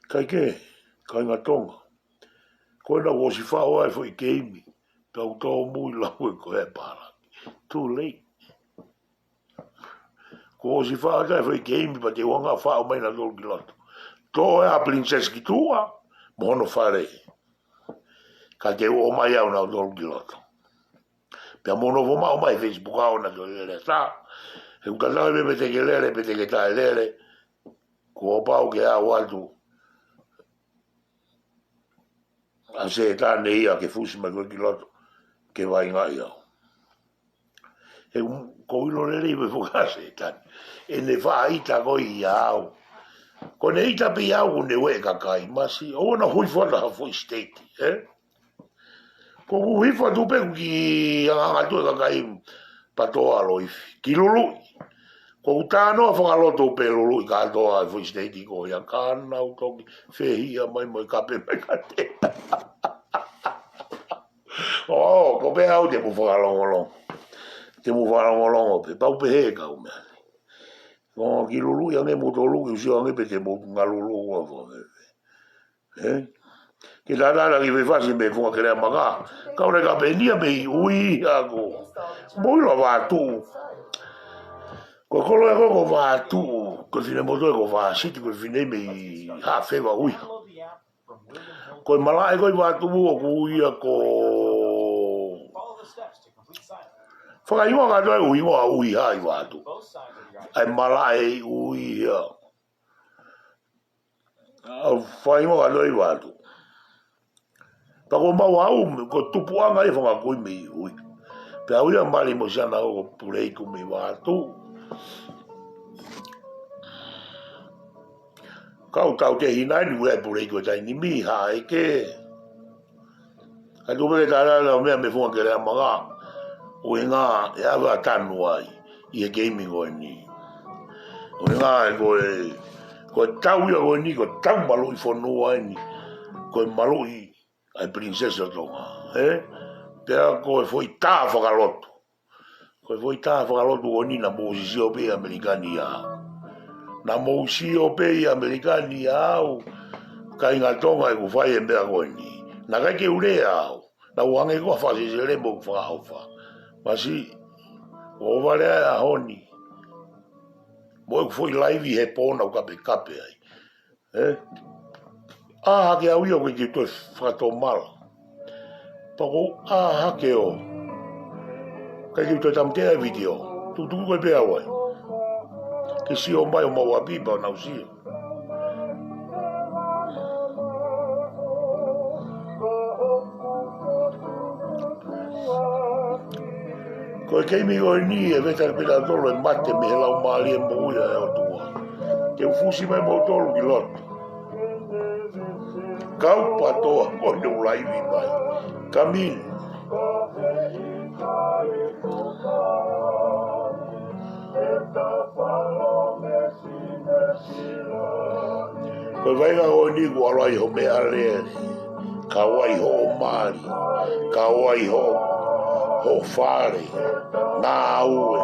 Kae kehe, kāinga Tonga. Ko ena kuo ʻosi faʻo ai e foʻi keimi. Pea u tōmui lau ē ko e pālangi. Too late. Kuo ʻosi faʻo ai e foʻi keimi pea te u hanga ʻo faʻo mai nautolu ki loto. Toʻo ʻa e Princess ki tuʻa, mo hono fale. Ka te u ʻomai au nautolu ki loto. Pea mou nofo maʻu mai Facebook au na ke lele sa. He ʻoku tatau ai pē pe te ke lele, pe te ke taʻelele. Kuo pau ke aʻu atu ʻa Sētane ia ke fusi mai koe ki loto, ke vaingaʻi au. He ʻoku ou ʻilo lelei pē foki ʻa Sētane. ʻEne faʻa ʻita ko ia au. Ko ʻene ʻita pē ia au, ko ʻene ueʻi e kakai. Masiʻi, ʻoua naʻa hifo atu ha foʻi state, ē? Ko ʻeku hifo atu pē ʻoku kiʻi angaanga atu e kakai PATOA Loifi. Ki Luluʻi. Ko ʻeku talanoa fakaloto pē Luluʻi kātoa e foʻi state ko ia ka nau toki fehiʻa mai mo e kape mai kiate. ʻŌ, ko pē au te mou fakalongolongo. Te mou fakalongolongo pē, pau pē he kau meʻa. Ko ki Luluʻi ange mou tolu, ke u sio ange pe te mou ngalulu ua fo. Ē? Ke tātāla ki Faifasi mei Fungakeleamaka. Kau ʻi ai e kapenia mei ui ako. Mou ʻilo Vātuʻu. Ko e kolo ē ko, ko Vātuʻu. Ko e finemotuʻa ko Vāsiti, ko e fine mei Haʻafeva Uiha. Ko e malaʻe ko ē ʻi Vātuʻu ʻoku ui ia ko fakahingoa kātoa e ʻū hingoa ʻo e Uiha ʻi Vātuʻu. ʻA e malaʻe ʻoku ui ia. ʻA e fakahingoa kātoa ʻi Vātuʻu. Pea ko mau au, ko e tupuʻanga ia e fanga kui mei ui. Pea ui ʻa Mali mo Siana ko Puleiku mei Vātuʻu. Kau tau te hina ni ui ai Puleiku e taimi ni, Haʻaeke. ʻA e tuʻu pē ke tātāla meʻa mei Fungakeleamaka. ʻUhinga ʻe ʻave ʻa Tanu ai ʻi he keimi ko eni. ʻUhinga ē ko e, ko e tau ia ko eni, ko e tau maluʻi fonua eni. Ko e maluʻi ʻa e Princess ʻo Tonga, ē? Pea ko e foʻi tā fakalotu. Ko e foʻi tā fakalotu ko eni naʻa mou sio pē ʻi ʻAmelika ni ʻia au. Naʻa mou sio pē ʻi ʻAmelika ni ʻia au. Kāinga Tonga, ʻeku fai e meʻa ko eni. Naʻe ʻikai ke u lea au. Naʻa ku hangē ko ha fakasesele mo ʻeku fakaʻofa. Masiʻi, ʻoku vale ʻa e ʻaho ni. Mo ʻeku foʻi laivi he pō naʻa ku kapekape ai. ʻE? ʻĀ hake au ia ʻoku ʻikai ke toe fakatomala. Pea ko e ʻā hake ʻo ʻikai ke toe tāmateʻi e vitiō. Tukutuku ko e pē au ai. Ke sio mai ʻo maʻu ʻapi pea nau sio. Ko e keimi ko eni ʻe vetapela tolo e mate mei he laumālie moʻui ʻa e ʻOtua. Te u fusi mai moutolu ki loto. Kau patoa ko eni ʻoku laivi mai. Come in. Ko e vaʻinga ko eni kuo ʻalu ai ho meʻalele, kau ai hoʻo mali, kau ai ho, ho fale, ngāue.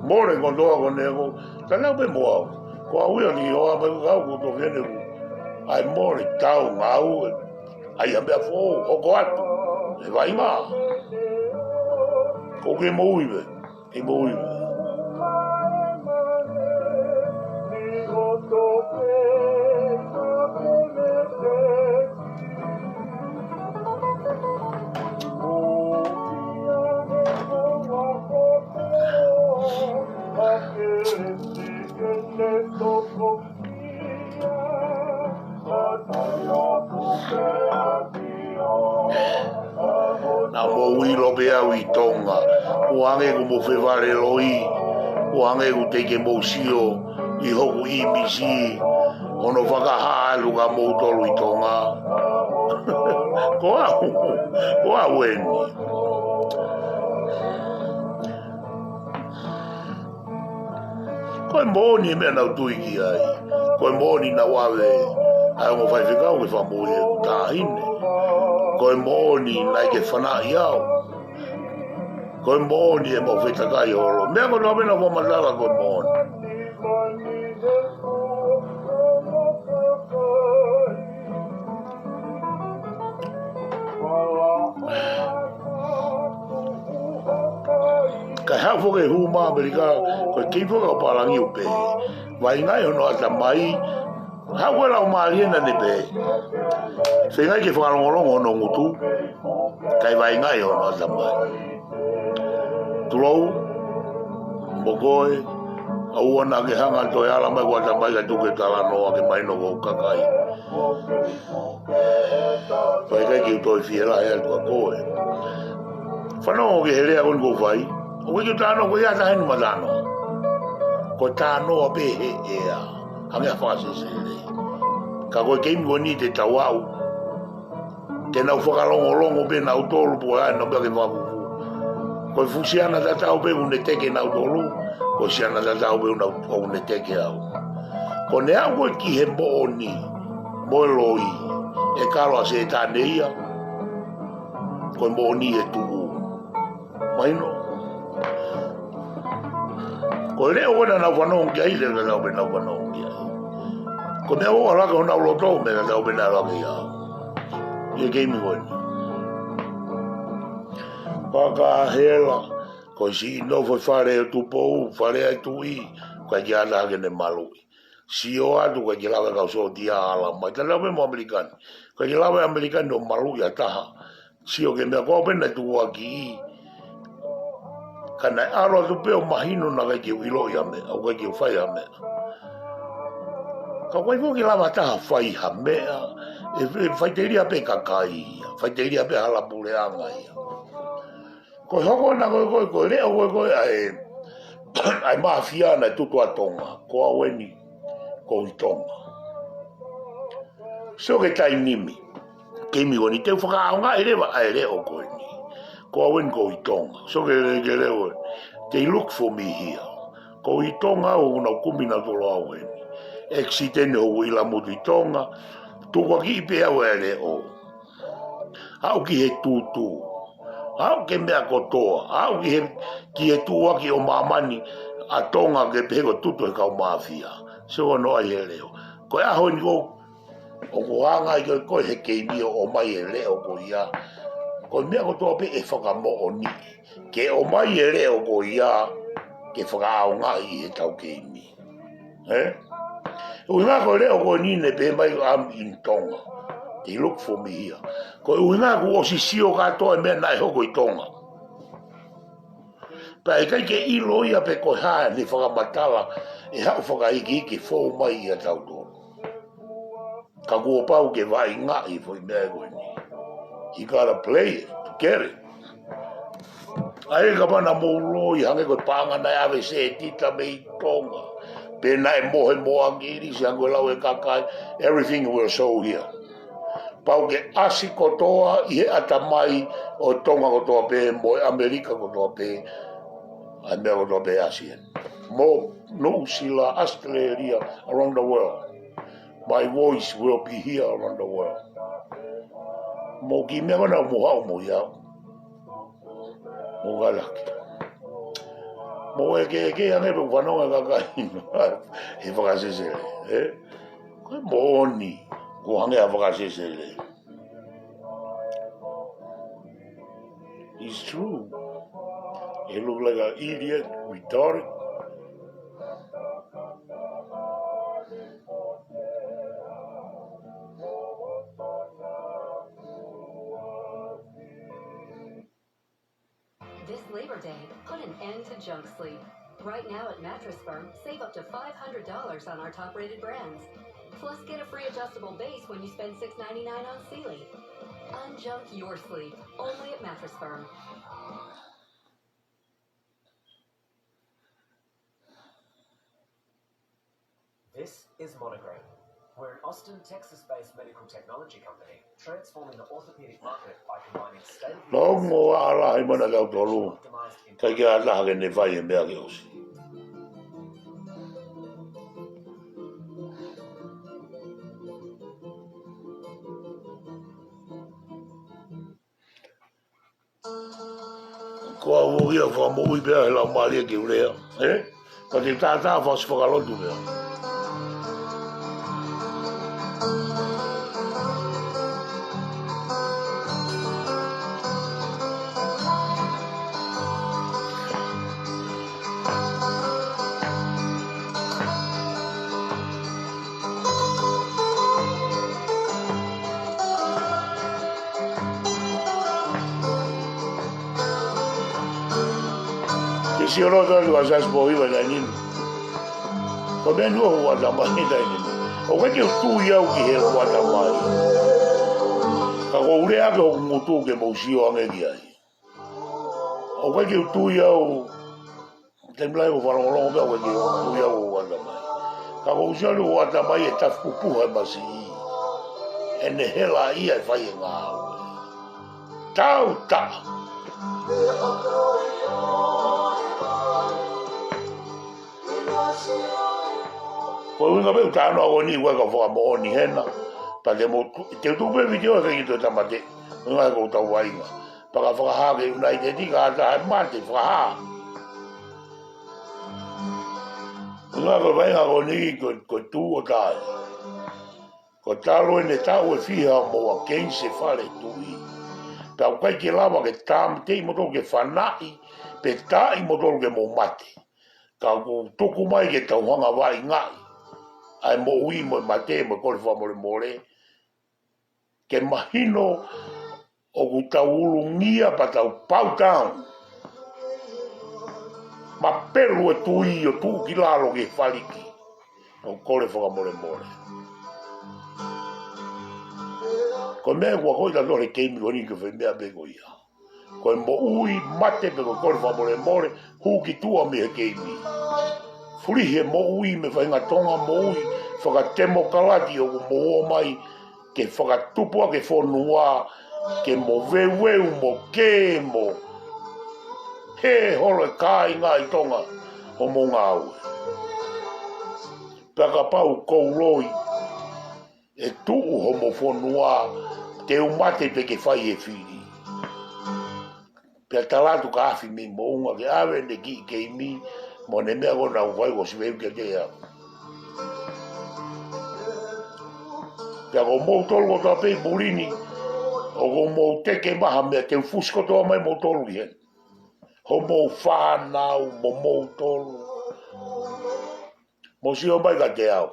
Mole kotoa ko eni ko, ka naʻa pē mo au. Ko au ia ni o a mai kau ko to kene ku. ʻAi mole tau ngāue. ʻAi ha meʻa foʻou, hoko atu. ʻE vaʻinga. Ko ke moʻui pē. Ke moʻui pē. Naʻa mou ʻilo pē au ʻi Tonga. ʻOku hangē ʻoku mou fevale loi. ʻOku hangē ʻoku teʻeki ke mou sio ʻi hoku ʻīmisi. Hono fakahā atu kia moutolu ʻi Tonga. Ko au, ko au eni. Ko e moʻoni e meʻa naʻa ku tui ki ai. Ko e moʻoni naʻa ku ʻave ʻa e ongo faifekau ke fakamoʻui ʻeku taʻahine. Ko e moʻoni naʻe ʻikai ke fanaʻi au. Ko e moʻoni e mau fetakai holo. Meʻa ko ena pē naʻa ku fakamatala ko e moʻoni. Kae haʻu foki e hū mai ʻAmelika, ko e kei foki ʻo pālangi ʻo pehē. Vaʻinga ʻi hono ʻatamai, haʻu ko e laumālie naʻa ne pehē. Feinga ke fakalongolongo hono ngutu, kae vaʻinga ʻi hono ʻatamai. Tulou, mo koe, ʻoua naʻa ke hanga ʻo toe ala mai ho ʻatamai kae tuku ke talanoa ke mahino ko e kakai. Pea ʻikai ke u toe fielahi atu kia koe. Fanongo ki he lea ko eni ʻoku ou fai. ʻOku ʻikai ke u talanoa ko ia taha ni ma talanoa. Ko e talanoa pē he ʻea. Hangē ha fakasesele. Ka ko e keimi ko eni te tau aʻu. Te nau fakalongolongo pē nautolu pea ʻai nautolu ke fakafufū. Ko e fuʻu siana tatau pē ʻoku ne teke nautolu. Ko e siana tatau pē ʻoku ne teke au. Ko ʻene aʻu ko ē ki he moʻoni mo e loi, ʻe kalo ʻa Sētane ia, ko e moʻoni ʻe tuʻu. Mahino. Ko e leʻo ko ē naʻa nau fanongo ki ai, leʻo tatau pē naʻa nau fanongo ki ai. Ko e meʻa ʻoku ʻalu hake honau loto, meʻa tatau pē naʻe ʻalu hake ia. ʻI he keimi ko eni. Paka hela, ko e siʻi nofo ʻi fale ʻo Tupou, fale ʻa e tuʻi, ʻikai ke ʻatā ke ne maluʻi. Sio atu, ʻikai ke lava e kau sōtia ʻo ala mai. Tatau pē mo ʻAmelika ni. ʻIkai ke lava e ʻAmelika ni ʻo maluʻi ha taha. Sio ki he meʻa ko ē pē naʻe tukuakiʻi. Ka naʻe ʻalu atu pē ʻo mahino naʻe ʻikai ke u ʻiloʻi ha meʻa, ʻoku ʻikai ke u fai ha meʻa. Ka ʻoku ʻikai foki ke lava ha taha ʻo fai ha meʻa, ʻe, ʻe faʻiteliha pē kakai ia, faʻiteliha pē hala puleʻanga ia. Ko e hoko ena ko ē, ko e, ko e leʻo ko ē, ko e ʻa e, ʻa e māfia naʻe tutu ʻa Tonga, ko au eni, ko ʻi Tonga. Sio ki he taimi ni, keimi ko eni te u fakaʻaongaʻi leva ʻa e leʻo ko eni. Ko au eni ko ʻi Tonga. Sio ki he, ki he leʻo, they look for me here. Ko ʻi Tonga au, ʻoku nau kumi nautolu au eni. Accident hoku ʻilamutu ʻi Tonga. Tukuakiʻi pē au ʻe he leʻo. Aʻu ki he tutu. Aʻu ki he meʻa kotoa. Aʻu ki he, ki he tuʻuaki ʻo māmani ʻa Tonga ke pehē ko e tutu ʻe he kau māfia. Sio ko hono ʻai he leʻo. Ko e ʻaho ni ko ē ʻoku hanga ai ko ē he keimi ʻo ʻomai e leʻo ko ia. Ko e meʻa kotoa pē ʻe fakamoʻoniʻi. Ke ʻomai e leʻo ko ia, ke fakaʻaongaʻi ʻi heʻetau keimi. Ē? ʻUhinga ko e leʻo ko eni ne pehē mai, "I'm in Tonga. They look for me here." Ko e ʻuhinga kuo ʻosi sio kātoa e meʻa naʻe hoko ʻi Tonga. Pea ʻikai ke ʻilo ia pe ko e hā ʻene fakamatala ʻe haʻu fakaikiiki fou mai ʻia tautolu. Ka kuo pau ke vaʻingaʻi e foʻi meʻa ko eni. You gotta play it to get it. ʻA ia kapau naʻa mou loi hangē ko e paʻanga naʻe ʻave Setita mei Tonga. Pe naʻe mohe mo ʻAkilisi hangē ko e lau e kakai. Everything will show here. Pau ke ʻasi kotoa ʻi he ʻatamai ʻo Tonga kotoa pē, mo e ʻAmelika kotoa pē, ʻa e meʻa kotoa pē ʻasi heni. Mo Nuʻusila, Australia, around the world. My voice will be here around the world. Mo e kiʻi meʻa ko ena mo haʻu mo ia. Mo kalake. Mo e ke, ke hangē pē fanongo e kakai. He fakasesele, ē? Ko e moʻoni, ko e hangē ha fakasesele. It's true. It look like an idiot, retarded. This Labor Day, put an end to junk sleep. Right now at Mattress Firm, save up to five hundred dollars on our top-rated brands. Plus, get a free adjustable base when you spend six ninety-nine on Sealy. Unjunk your sleep, only at Mattress Firm. This is Monogram. We're an Austin, Texas-based medical technology company transforming the orthopedic market by combining state-of-the-art Longo ala hai mana kau tolu. Kai kia laha ke ne fai e meʻa ke ʻosi. Ko au ia fakamoʻui pea he lau mālie ke u lea, ē? Ka te tātā fasi fakalotu pea. Ke sio loto atu ʻa Siaosi Pōhiva ʻi he taimi ni. Ko e meʻa ʻoku ʻoatu mai ʻi he taimi ni. ʻOku ʻikai ke u tui au ki he ʻoku ʻoatu mai. Ka ʻoku ou lea ʻaki hoku ngutu ke mou sio ange ki ai. ʻOku ʻikai ke u tui au, taimi lahi ʻoku ou fakalongolongo pē au ʻikai ke u tui au ʻoku ʻoatu mai. Ka ʻoku ou sio ʻoku ʻoatu mai e tafi pupuha e masiʻi. ʻEne hela ia ʻe fai e ngāue. Tau taʻa. Ko e ʻuhinga pē ʻoku tānoa ko eni ʻoku ʻikai ke u fakamoʻoni hena. Pea te mou tu-, te u tuku pē vitiō he ʻikai ke toe tāmateʻi. ʻUhinga he ʻoku ou tau vaʻinga. Pea ka fakahā ki he United ka ʻatā he mate fakahā. ʻUhinga ko e vaʻinga ko eni ko, ko e tuʻu ʻo tae. Ko e talu ʻene taʻu ʻe fiha ʻo mou against e fale tuʻi. Pea ʻoku ʻikai ke lava ke tāmateʻi kimoutolu ke fanaʻi, pe taaʻi kimoutolu ke mou mate. Ka ʻoku ou tuku mai ke tau hanga ʻo vaʻingaʻi ʻa e moʻui mo e mate mo e kole fakamolemole. Ke mahino ʻoku tau ulungia pea tau bow down. Mapelu e tui ʻo tuʻu ki lalo ki he faliki. ʻO kole fakamolemole. Ko e meʻa ʻoku akoʻi tautolu he keimi ko eni ko e foʻi meʻa pē ko ia. Ko e moʻui, mate pe ko e kole fakamolemole, hū ki tuʻa mei he keimi. Fulihi e moʻui mei he faʻahinga Tonga moʻui fakatemokalati ʻoku mou ō mai ke fakatupu ʻaki e fonua, ke mo veuveu mo kē mo hē holo e kāinga ʻi Tonga ʻo mou ngāue. Pea kapau ʻoku ou loi, ʻe tuʻu homo fonua, Te u mate pe ke fai e fili. Pea tala atu kia Afi mei Moʻunga ke ʻave ʻene kiʻi keimi mo ʻene meʻa ko ē naʻa ku fai, kuo ʻosi veu kiate au. Pea ko moutolu kotoa pē ʻi puli ni, ʻoku mou teke mai ha meʻa, te u fusi kotoa mai moutolu ki heni. Homou fānau mo moutolu. Mou sio mai kiate au.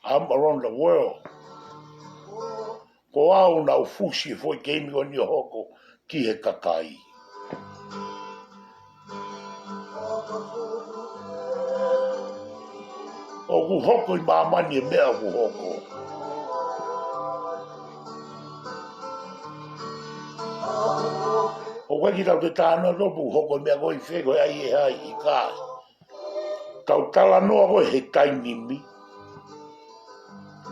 I'm around the world. Ko au naʻa ku fusi e foʻi keimi ko eni ʻo hoko ki he kakai. ʻOku hoko ʻi māmani e meʻa ʻoku hoko. ʻOku ʻikai ke tau te tānaki atu pe ʻoku hoko e meʻa ko ē ʻi fē, ko e ʻai ʻe hai, ʻikai. Tau talanoa ko ē he taimi ni.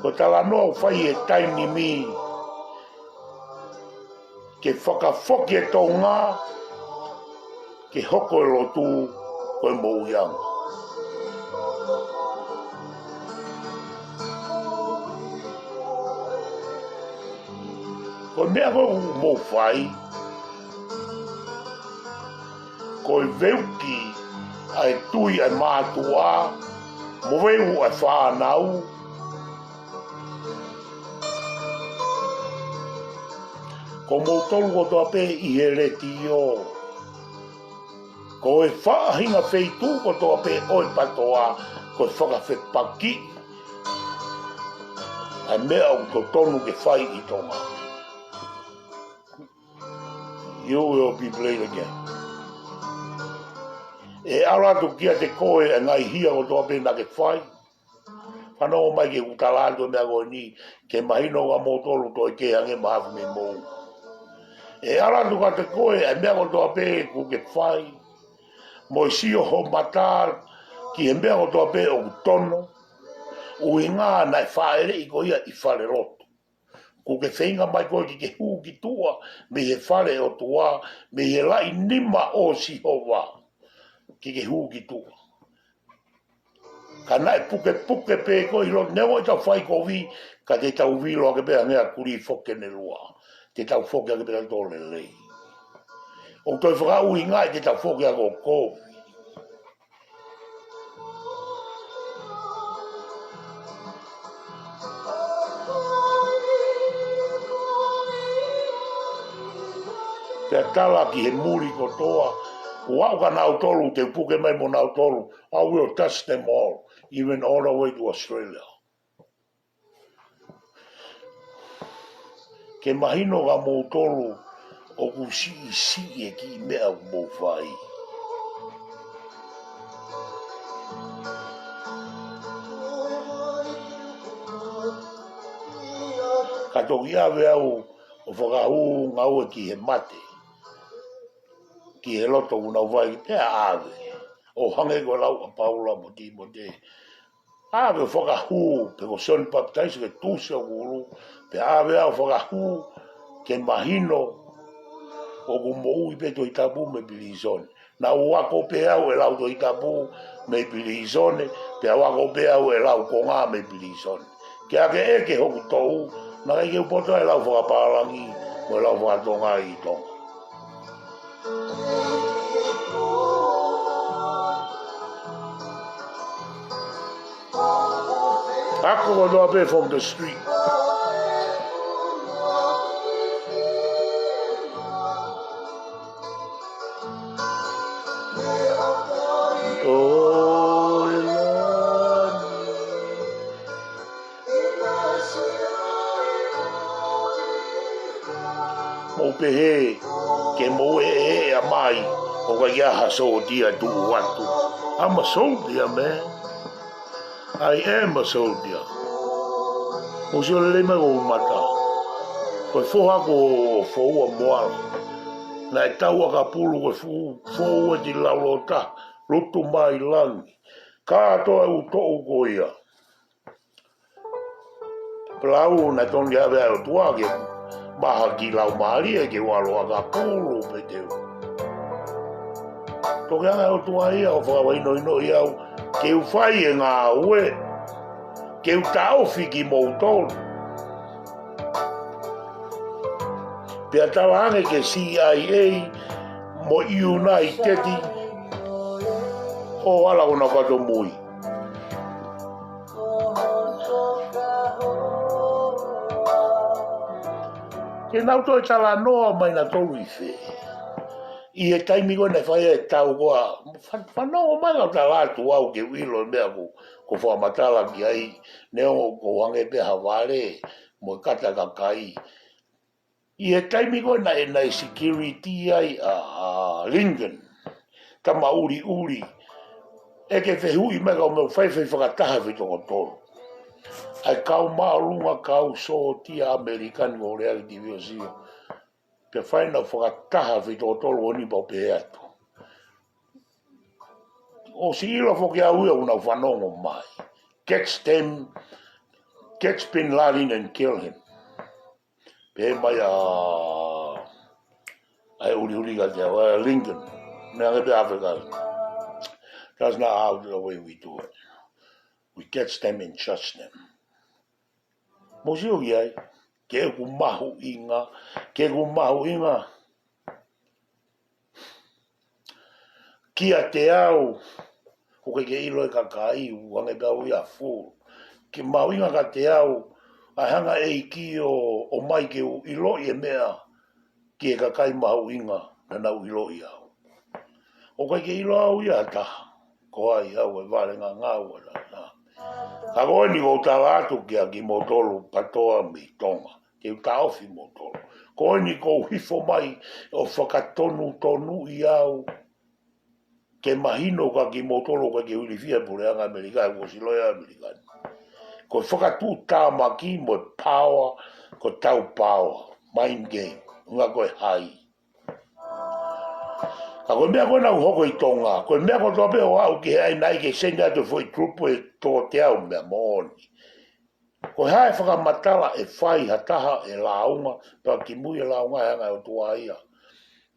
Ko e talanoa ʻoku fai he taimi ni ke fakafoki e Tonga ke hoko e lotu ko e moʻuiʻanga. Ko e meʻa ko ē ʻoku mou fai, ko e veuki ʻa e tui ʻa e mātuʻa, mo veu ʻa e fānau. Ko moutolu kotoa pē ʻi he letiō, ko e faʻahinga feituʻu kotoa pē ʻo e PTOA, ko e fakafepakiʻi ʻa e meʻa ʻoku totonu ke fai ʻi Tonga. You will be played again. ʻE ʻalu atu kiate koe e ngaahi hia kotoa pē naʻa ke fai. Fanongo mai ki heʻeku tala atu e meʻa ko eni, ke mahino kia moutolu toe kehe ange mo Afi mei Moʻunga. ʻE ʻalu atu kiate koe e meʻa kotoa pē ʻoku ke fai. Mo e sio ho mata ki he meʻa kotoa pē ʻoku tono. ʻUhinga naʻe fāʻeleʻi koe ia ʻi falelotu. ʻOku ke feinga mai koe ke ke hū ki tuʻa mei he fale ʻo e ʻOtua, mei he laʻi nima ʻo Sihova. Ke ke hū ki tuʻa. Ka naʻe pukepuke pē koe ʻi loto, neongo ʻetau fai kovi, ka te tau vilo hake pē hangē ha kulī foki ʻene lua. Te tau foki hake pē tautolu lelei. ʻOku toe fakaʻuhingaʻi te tau foki hake ʻo kovi. Pea tala ki he muli kotoa, ʻoku ʻaʻu kia nautolu, te u puke mai mo nautolu, I will touch them all, even all the way to Australia. Ke mahino kia moutolu ʻoku siʻisiʻi e kiʻi meʻa ʻoku mou fai. Ka toki ʻave au ʻo fakahū ngaue ki he mate, ki he loto ʻoku nau fai, pea ʻave. ʻO hangē ko e lau ʻa Paula mo Tīmote. ʻAve ʻo fakahū, pe ko Sione Papitaiso ke tusi ʻa e kulu, pea ʻave au ʻo fakahū, ke mahino ʻoku moʻui pē Tohi Tapu mei pilīsone. Naʻa ku ako pē au e lau Tohi Tapu mei pilīsone, pea u ako pē au e lau konga mei pilīsone. Ke ʻakeʻeke hoku toʻu, naʻe ʻikai ke u poto ai e lau fakapālangi mo e lau fakatonga ʻi Tonga. Ako kotoa pē from the street. ʻOi, mou pehē ke mou ʻeʻe mai, ʻoku ʻikai ha sōtia tuʻu atu. I'm a soldier, man. I am a soldier. Mou sio lelei mai ki hoku mata. Ko e foha ko Foua Moala. Naʻe tau ʻakapulu ko e fu-, foua ʻi he laulōtaha, lutu mai langi. Kātoa e ʻū toʻu ko ia. Pea lau naʻe tonu ke ʻave ʻe he ʻOtua ke maha ki laumālie ke u ʻalu ʻakapulu pē te u. Toki hanga ʻe he ʻOtua ia ʻo fakahinohinoʻi au ke u fai e ngāue, ke u taʻofi kimoutolu. Pea talaange ki he C I A mo e United ʻo ala ʻo nau kato mui. Ke nau toe talanoa mai nautolu ʻi fē. ʻI he taimi ko ē naʻe fai ai e tau ko ā, fa-, fanongo mai ʻo tala atu au ke u ʻilo e meʻa ko, ko u fakamatala ki ai, neongo ko u hangē pē ha vale mo e kata kakai. ʻI he taimi ko ē naʻe, naʻe security ai ʻa, ʻa Lincoln, tama ʻuliʻuli, ʻe ke fehuʻi mai ka u mea faifai fakataha fitokotolu. ʻA e kau māʻolunga, kau sōtia ʻAmelika ni ʻoku lea ki T V ʻo sio. Pea fai nau fakataha fitokotolu ʻo ni pau pē atu. ʻOsi ʻilo foki au ia ʻoku nau fanongo mai. Catch them, catch Bin Laden and kill him. Pehē mai ʻa, ʻa e ʻuliʻuli ka te au, ʻa Lincoln. Meʻa ke pē Africa. That's not how the way we do it. We catch them and charge them. Mou sio ki ai, ke ʻoku mahuʻinga, ke ʻoku mahuʻinga. Kiate au, ʻoku ʻikai ke ʻilo e kakai, ʻoku hangē pē au ia full. Ke mahuʻinga kiate au, ʻa e hanga ʻe he ʻEiki ʻo, ʻomai ke u ʻiloʻi e meʻa, ki he kakai mahuʻinga, naʻa nau ʻiloʻi au. ʻOku ʻikai ke ʻilo au ia ha taha, ko hai au e vale ngangau ʻa na. Ka ko eni ʻoku ou tala atu kia kimoutolu PATOA mei Tonga. Ke u taʻofi moutolu. Ko eni ʻoku ou hifo mai ʻo fakatonutonuʻi au. Ke mahino kia kimoutolu ʻoku ʻikai ke u ilifia e puleʻanga ʻAmelika, he kuo ʻosi loea ʻAmelika ni. Ko e fakatuʻutāmaki mo e power, ko e tau power, mind game, ʻuhinga ko e hai. Ka ko e meʻa ko ē naʻe hoko ʻi Tonga, ko e meʻa kotoa pē ʻo aʻu ki he ʻai naʻe ʻikai ke send atu e foʻi tupu ʻe toko teau meʻa moʻoni. Ko e hā e fakamatala ʻe fai ha taha ʻe lāunga, pea kimui e lāunga ʻe hanga ʻe he ʻOtua ia.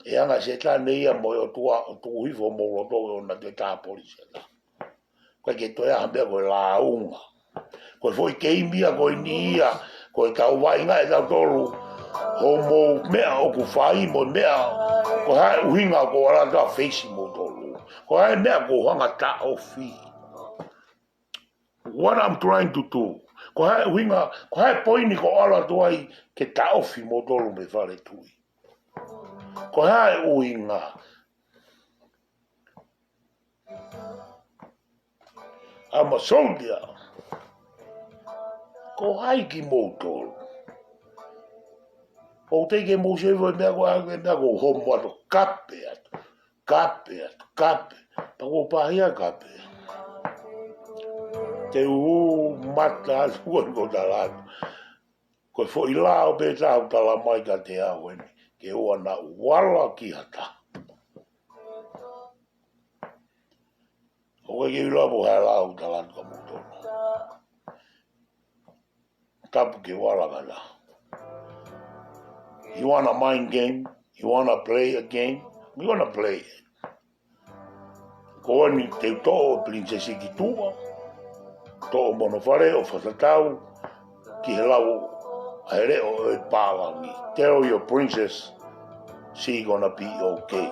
ʻE hanga ʻe Sētane ia mo e ʻOtua ʻo tuku hifo homou loto ʻo na te tāpoli Sētane. ʻIkai ke toe ʻi ai ha meʻa ko e lāunga. Ko e foʻi keimi ia ko eni ia, ko e tau vaʻinga ʻe tautolu, homou meʻa ʻoku fai mo e meʻa, ko e hā e ʻuhinga ʻoku ou ala atu ʻo feisi moutolu. Ko e hā e meʻa ʻoku ou hanga ʻo taʻofi. What I'm trying to do. Ko e hā e ʻuhinga, ko e hā e poini ʻoku ou ala atu ai ke taʻofi moutolu mei fale tuʻi. Ko e hā e ʻuhinga. I'm a soldier. Ko hai kimoutolu. ʻOku teʻeki ke mou save e meʻa ko ē, e meʻa ko homo atu, kape atu. Kape atu, kape. Pea ʻoku pāhia kape. Te u mata atu ʻoku ou tala atu. Ko e foʻi lao pē ʻoku tala mai kiate au eni. Ke ʻoua naʻa u ala ki ha taha. ʻOku ʻikai ke u ʻilo pe ko e hā e lao ʻoku tala atu kia moutolu. Tapu ke u ala ki ha taha. You wanna mind game? You wanna play a game? We wanna play it. Ko eni te u toʻo e pilinisesi ki tuʻa. Toʻo mo hono fale ʻo fakatatau ki he lau ʻa e leʻo ʻo e pālangi. Tell your princess she gonna be okay.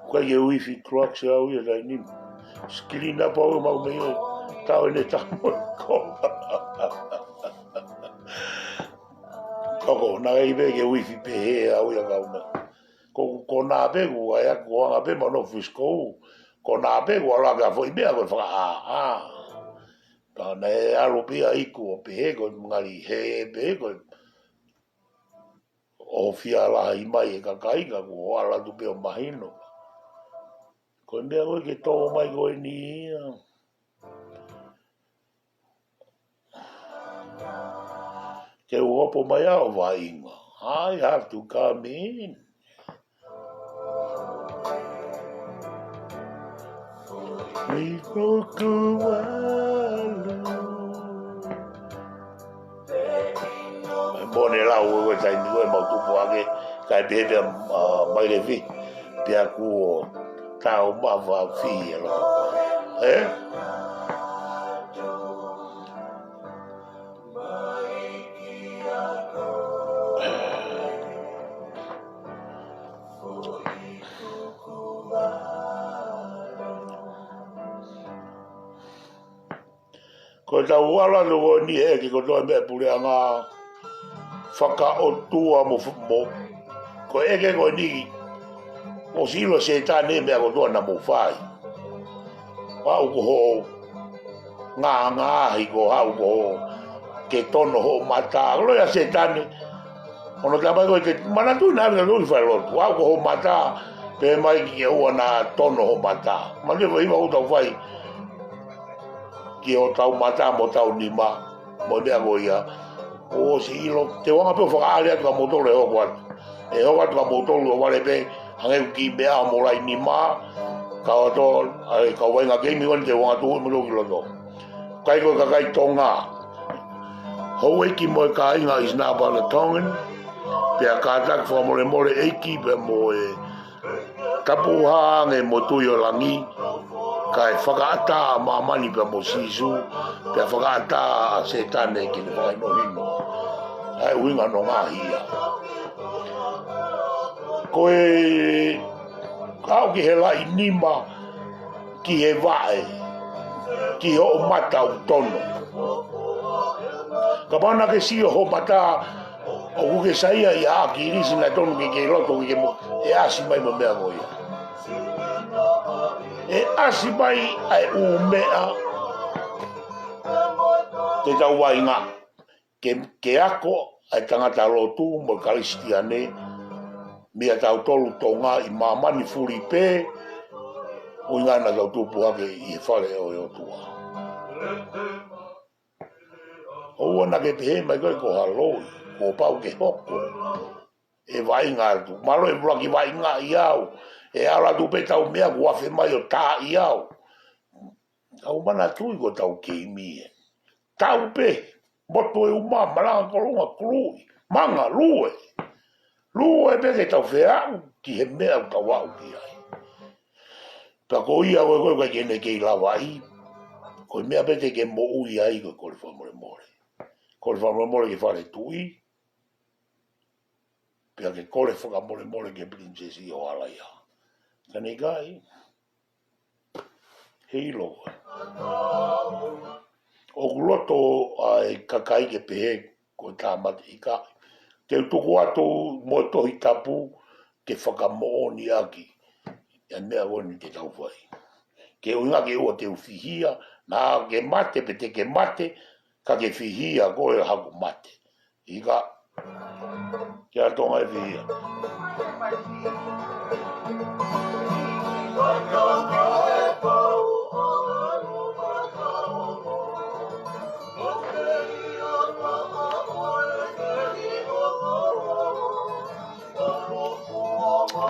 ʻOku ʻikai ke u ifi drugs au ia taimi ni. Sikilina pau e mau mei ʻo tau ʻene tamo ko. Ko ko, naʻe ʻikai pē ke u ifi pehē au ia kau na. Ko, ko na pē, ko ai aku anga pē mau nofo Frisco. Ko na pē, ko ala ka foʻi meʻa ko e fakaʻā, ʻā. Pea naʻe ʻalu pē ia iku ʻo pehē ko e ngali he pē ko e ʻo fia lahi mai e kakai ka kuo ala atu pē ʻo mahino. Ko e meʻa ko ē ke tō mai ko eni ia. Ke u hopo mai au ʻo vaʻinga. I have to come in. Mei Tokualu. Mo ne lau ʻo e taimi ko ē mau tupu ake, kae pehē pē ʻa, ʻa Mailefi, pea kuo tau mavafi e loto. Eh? Ko e tau ala no ko eni ʻeke kotoa meʻa puleʻanga fakaʻotua mo, mo, ko e ʻeke ko eni, ʻosi ʻilo Sētane meʻa kotoa naʻa mou fai. Aʻu ko hoʻo ngāngāhi ko aʻu ko hoʻo ke tono hoʻo mata. Ko e loi ʻa Sētane, ʻoku tala mai ko e te manatuʻi naʻa ʻoku fai lotu. Aʻu ko hoʻo mata, pehē mai ke ʻoua naʻa tono hoʻo mata. Manatuʻi ko e hiva ʻoku tau fai ki hotau mata mo hotau nima, mo e meʻa ko ia. ʻOsi ʻilo, te u anga pē ʻo fakaʻaliʻali atu kia moutolu ʻe hoko atu. ʻE hoko atu kia moutolu ʻo vale pē, hangē ko e kiʻi meʻa ʻo mou lai nima, kau atu, ʻa e kau vaʻinga keimi ko eni te u anga tuʻu moutolu ki loto. Kakai ko e kakai Tonga. Houʻeiki mo e kāinga is now by the Tongan, pea kātaki fakamolemole ʻEiki pea mo e tapuhā ange mo Tuʻi ʻo Langi, kae fakaʻatā ʻa māmani pea mo Sīsū, pea fakaʻatā ʻa Sētane ke ne fakahinohino ʻa e ʻuhinga hono ngaahi ia. Ko e aʻu ki he laʻi nima, ki he vaʻe, ki hoʻo mata ʻoku tono. Kapau naʻa ke sio hoʻo mata, ʻoku ke saiʻia ʻa ʻAkilisi naʻe tonu ke ke loto ke ke mo, ʻe ʻasi mai mo e meʻa ko ia. ʻE ʻasi mai ʻa e ʻū meʻa te tau vaʻinga. Ke, ke ako ʻa e tangata lotu mo e Kalisitiane, meia tautolu Tonga ʻi māmani fuli pē, ʻuhinga naʻa tau tupu hake ʻi he fale ʻo e ʻOtua. ʻOua naʻa ke pehē mai ko e ko ha loi, kuo pau ke hoko. ʻE vaʻinga atu, mālō e vula ki vaʻinga ʻi au, ʻe ala atu pē tau meʻa kuo afe mai ʻo tā ʻi au. Tau manatuʻi ko tau keimi ē. Tau pē, motu e uma, malanga kolonga, kului, manga, lue. Lue pē ke tau feaʻu ki he meʻa ʻoku tau aʻu ki ai. Ka ko ia ko e ko e kai ke ne kei lavaʻi, ko e meʻa pē te ke moʻui ai ko e kole fakamolemole. Kole fakamolemole ki he fale tuʻi, pea ke kole fakamolemole ki he Pilinisesi ʻo Halaia. Ka ne kai, heilo. ʻOku loto ʻa e kakai ke pehē ko e tāmate ʻikai. Te u tuku atu mo e Tohi Tapu ke fakamoʻoni ʻaki ʻa e meʻa ko eni te tau fai. Ke ʻuhinga ke ʻoua te u fihia, naʻa ke mate pe te ke mate, ka ke fihia koe ʻe haku mate. ʻIkai. Ke ʻa Tonga ʻe fihia.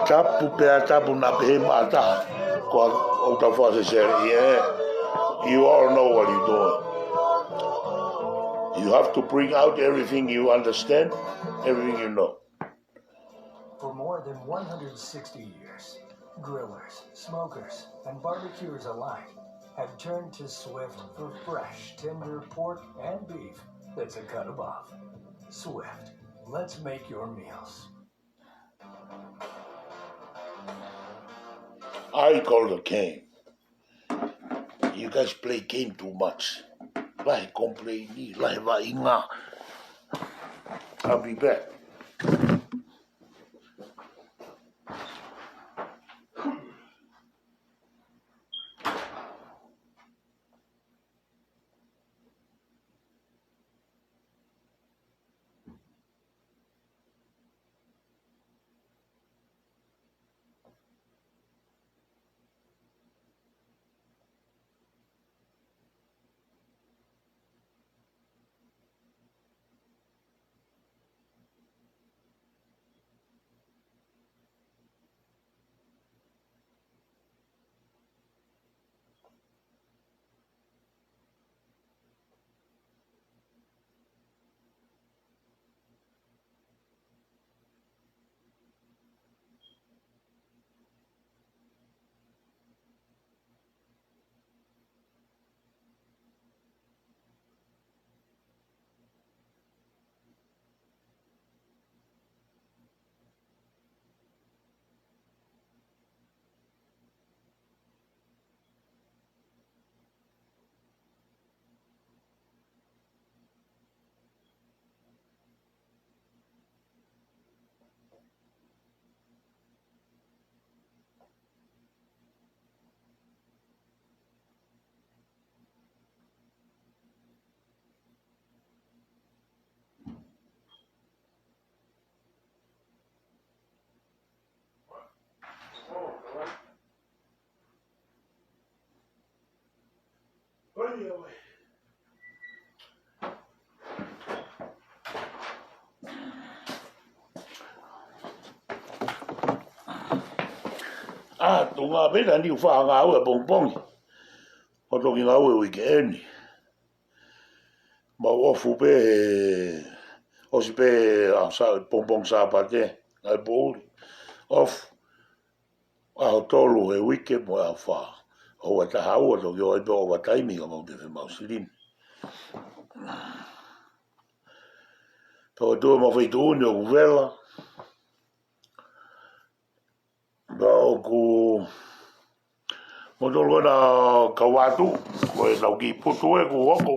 Tapu pea tapu naʻa pehē maʻa taha. Ko ʻoku tau fāsesele, yeah. You all know what you doing. You have to bring out everything you understand, everything you know. For more than one hundred sixty years, grillers, smokers, and barbecuers alike have turned to Swift for fresh, tender pork and beef that's a cut above. Swift, let's make your meals. I call the game. You guys play game too much. Lahi complain, lahi vaʻinga. I'll be back. ʻA, tuʻunga pē taimi ni ʻoku faʻa ngāue ʻapongipongi. ʻO toki ngāue uikeʻeni. Mau ʻofu pē, ʻosi pē ʻaho Sā-, pongipongi Sāpate, ngāue poʻuli. ʻOfu, ʻaho tolu he uike mo e ʻaho fā. ʻOua taha ua toki ʻai pē ʻoua taimi ka mau te fe mau silini. Tau atu ʻemau feituʻu ni ʻoku vela. Pea ʻoku, mo tolu ko ena kau atu, ko e tau kiʻi putu ē kuo hoko,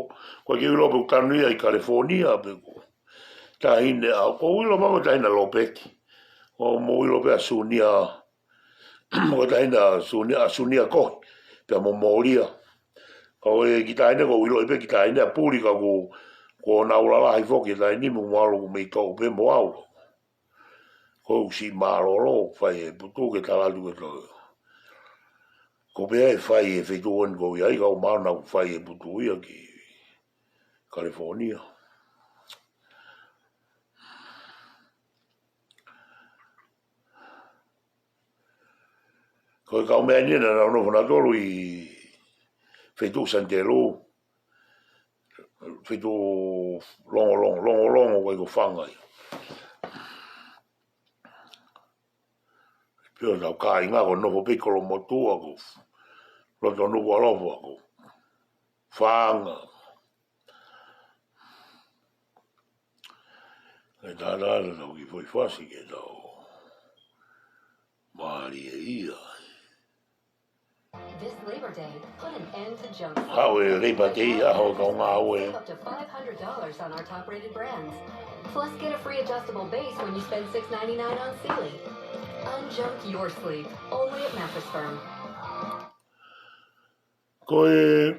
ko e kiʻi ʻilo pē ʻoku tanu ia ʻi California, pe ko e taʻahine ʻa, ko e ʻilo pē ko e taʻahine Lopeti. ʻO mo ʻilo pē ʻa Sunia, ko e taʻahine Sunia, ʻa Sunia Kohi, pea mo Molia. Ko e kiʻi taʻahine ko e ʻilo pē kiʻi taʻahine ʻa Puli ka ko, ko nau lalahi foki e taʻahine mo malu ko mei tau pē mo au. Ko u si mālōlō, fai e putu ke tala atu ke tau. Ko pea e fai e feituʻu ko ia, ʻi ka o mauna fai e putu ia ki California. Ko e kau meʻa ni naʻa nau nofo nautolu ʻi feituʻu Santa Lu. Feituʻu longo, longo, longo, longo, ko e ko Fanga ia. Pea tau kāinga ko nofo pē Kolomotuʻa ko Lotonukuʻalofa ko Fanga. Ke tātā tau kiʻi foʻi fasi ke tau mālie ia. This Labor Day, put an end to junk science. Haʻu e Labor Day, ʻaho kau ngāue. Save up to five hundred dollars on our top-rated brands. Plus, get a free adjustable base when you spend six ninety-nine on Sealy. Unjunk your sleep, only at Mattress Firm. Ko e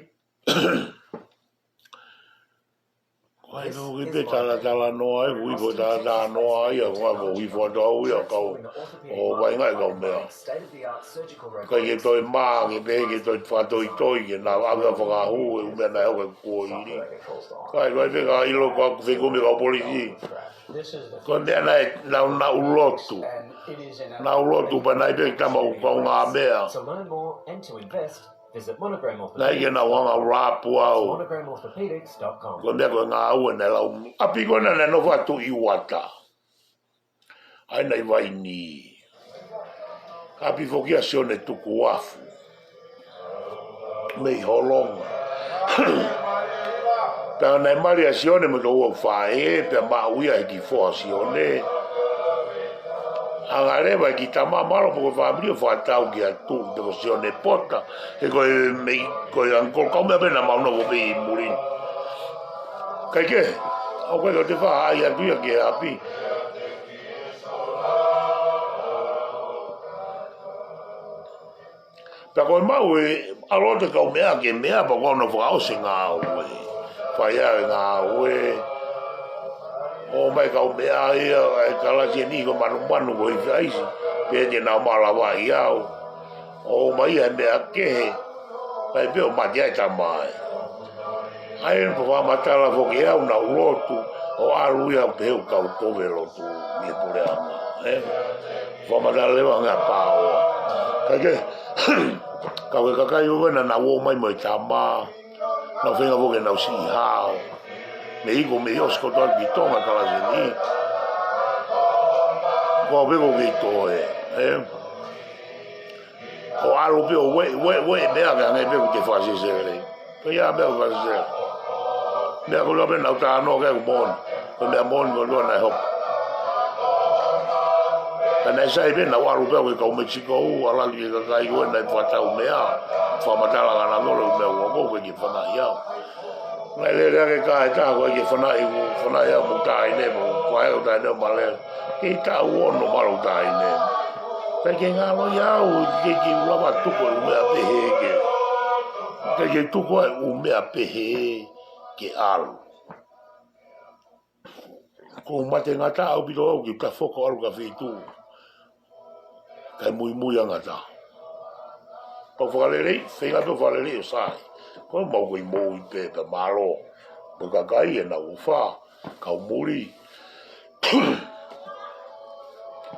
Ko e tau ki pē talatala noa e, ui ko talatala noa ia, ko ui fo tau ia, kau ʻo vainga e kau meʻa. Kai ke toe mā, ke pē, ke toe fakatoitoi, ke nau anga fakahū, e ʻū meʻa naʻe hoko e kuo ʻili. Kai, kai pē ka ʻilo ko aku fekumi kau polisi. Ko e meʻa naʻe, nau, nau lotu. Nau lotu, pea naʻe pē tama ʻo kau ngā meʻa. Visit Monogram Orthopedics. Naʻe ke nau hanga ʻo rapu au. Monogram Orthopedics dot com. Ko e meʻa ko e ngāue naʻe lau. ʻApi ko ena naʻe nofo atu ʻi Uata. ʻAi naʻe vaini. ʻApi foki ʻa Sione Tukuafu. Mei Holonga. Pea naʻe mali ʻa Sione mo e toʻu ʻo faʻē, pea maʻu ia he kiʻi foha ʻo Sione. Hanga leva e kiʻi tama mālō pe ko e fāmili ʻo fakatau ki he tuʻi pe ko Sione Pota, he ko e mei, ko e uncle kau meʻa pē naʻa mau nofo pē ʻi muli. Kai ke, ʻoku ʻikai ke te faʻa ʻai atu ia ki he ʻapi. Pea ko e maʻu e ʻalu atu e kau meʻa ke meʻa pea ko hono fakaʻosi e ngāue. Fai ai e ngāue. ʻOmai e kau meʻa ia, e kalasi eni ko e manumanu ko e ifi ʻaisi. Pea te nau malava ʻi au. ʻOmai e meʻa kehe. Pea pē ʻo mate ai e tama ē. ʻAi ʻo fakamatala foki ʻe au naʻa ku lotu, ʻo ʻalu ia pē he ʻoku kau kovi e lotu, ʻi he puleʻanga, ē? Fakamatala leva ngā pāoa. Kai ke, kau e kakai ʻo ena naʻa nau ō mai mo e tama, naʻa nau feinga foki ke nau siʻi hao. Mei ko mei ʻosi kotoa ki Tonga kalasi ni. Ko au pē ko kei toe, ē? ʻO ʻalu pē ʻo ue, ue, ue, meʻa ke hangē pē ʻoku te fakasesele. Ko ia meʻa ʻoku fakasesele. Meʻa ko ena pē naʻa ku talanoa ki ai ʻoku moʻoni. Ko e meʻa moʻoni ko ena naʻe hoko. Ka naʻe sai pē naʻa ku ʻalu pē au ki he kau Mekisiko ʻo ʻalu ki he kakai ko ē naʻe fakatau meʻa. Fakamatala ngana ngolo meʻa ʻoku hoko ko e ke fanaʻi au. Naʻe lele ake e kakai ʻe taha ko e ke fanaʻi, fanaʻi au mo e taʻahine mo, ko e taʻahine ʻo Malele. Kei taʻu ono mālō e taʻahine. Kai ke ngalo ia au, kei ke lava tuku e ʻū meʻa pehē ke. Kai ke tuku e ʻū meʻa pehē ke ʻalu. Ko e mate ngata ʻaupito au ki he tafoki ʻalu ki ha feituʻu. Kai muimui ʻa ngata. Pau fakalelei, feinga pē ʻo fakalelei ʻo sai. Ko e mau ko e moʻui pē pea mālō. Mo e kakai ʻe nau ʻofa, kau muli.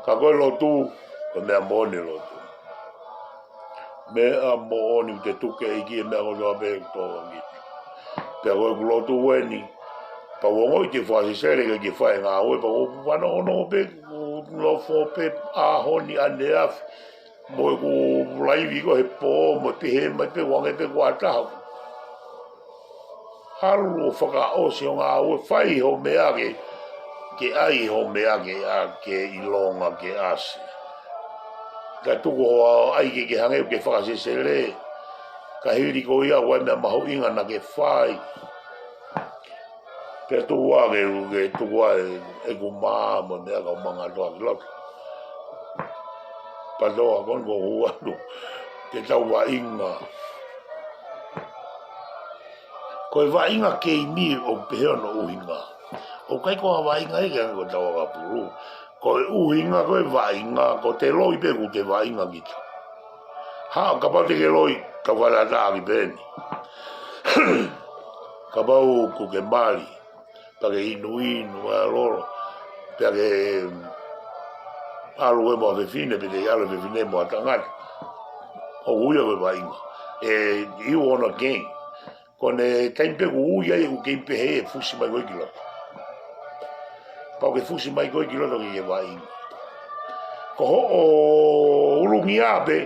Ka ko e lotu, ko e meʻa moʻoni e lotu. Meʻa moʻoni, te tuku e ʻEiki e meʻa kotoa pē ʻoku tō ki. Pea ko ʻeku lotu eni, pea u ongoʻi te fakasesele ke ke fai e ngāue, pea u fanongonongo pē, u nofo pē ʻaho ni ʻaneafi, mo ʻeku laivi ko ē he pō, mo e pehē mai pē, ʻoange pē kuo taha. ʻAlu ʻo fakaʻosi hoʻo ngāue, fai hoʻo meʻa ke, ke ʻai hoʻo meʻa ke, ʻa, ke ʻilonga ke ʻasi. Ka tuku hoʻo ʻai ke, ke hangē ʻoku ke fakasesele. Ka hili ko ia ʻoku ʻi ai e meʻa mahuʻinga naʻa ke fai. Pea tuku ā ke, ke tuku ā e, ʻeku mā mo e meʻa ka u mangatoa ki loto. Pea toa kon ko ʻeku ʻalu ke tau vaʻinga. Ko e vaʻinga keimi ʻoku pehē hono ʻuhinga. ʻOku ʻikai ko ha vaʻinga ia ke hangē ko e tau ʻakapulu. Ko e ʻuhinga ko e vaʻinga, ko e loi pē ʻoku te vaʻinga kita. Hā, kapau te ke loi, ka fakatātā ki peni. Kapau ʻoku ke mali, pea ke inu inu, mālōlō, pea ke ʻalu ē mo e fefine, pe te ʻalu e fefine mo e tangata. ʻOku ui ia ko e vaʻinga. E, you on a game. Ko e taimi pē ʻoku ui ai ʻeku keimi pehē ʻe fusi mai koe ki loto. Pau ke fusi mai koe ki loto ke ke vaʻinga. Ko hoʻo ʻulungia pē,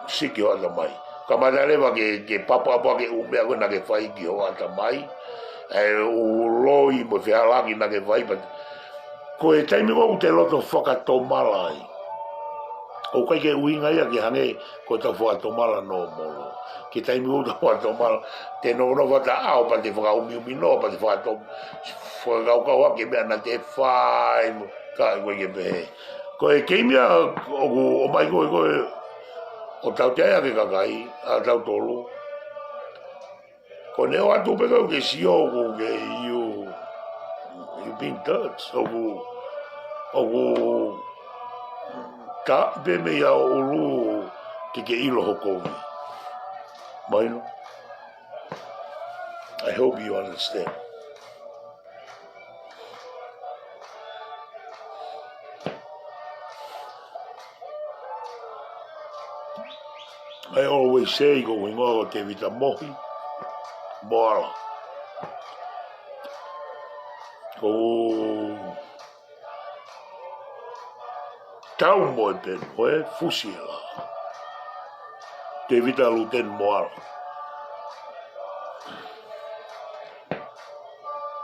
siki hoʻo ʻatamai. Kamata leva ke, ke papapā ke ʻū meʻa ko ē naʻa ke fai ki hoʻo ʻatamai. ʻE ʻū loi mo e fehālaaki naʻa ke fai pea ko e taimi ko ē ʻoku te loto fakatomala ai. ʻOku ʻikai ke ʻuhinga ia ke hangē ko e tau fakatomala nōmolo. Ko e taimi ko ē ʻoku tau fakatomala, te nonofo ʻataʻatā pea te fakaʻumiʻumi noa, pea te fakato-, fakakaukau ʻaki e meʻa naʻa te fai mo, ka ʻoku ʻikai ke pehē. Ko e keimi ia ʻoku ʻomai ko ē, ko ē, ʻo tautea ai ʻa e kakai, ʻa tautolu. Ko ʻene ʻoatu pē kau ke sio ʻoku ke you, you been touched, ʻoku, ʻoku tā pē mei hoʻo ʻulu ke ke ʻilo hoʻo kovi. Mahino? I hope you understand. I always say, ko ʻeku hingoa ko Tevita Mohi Moala. Ko Tau mo e penu, ē, fusi e lā. Tevita Luteni Moala.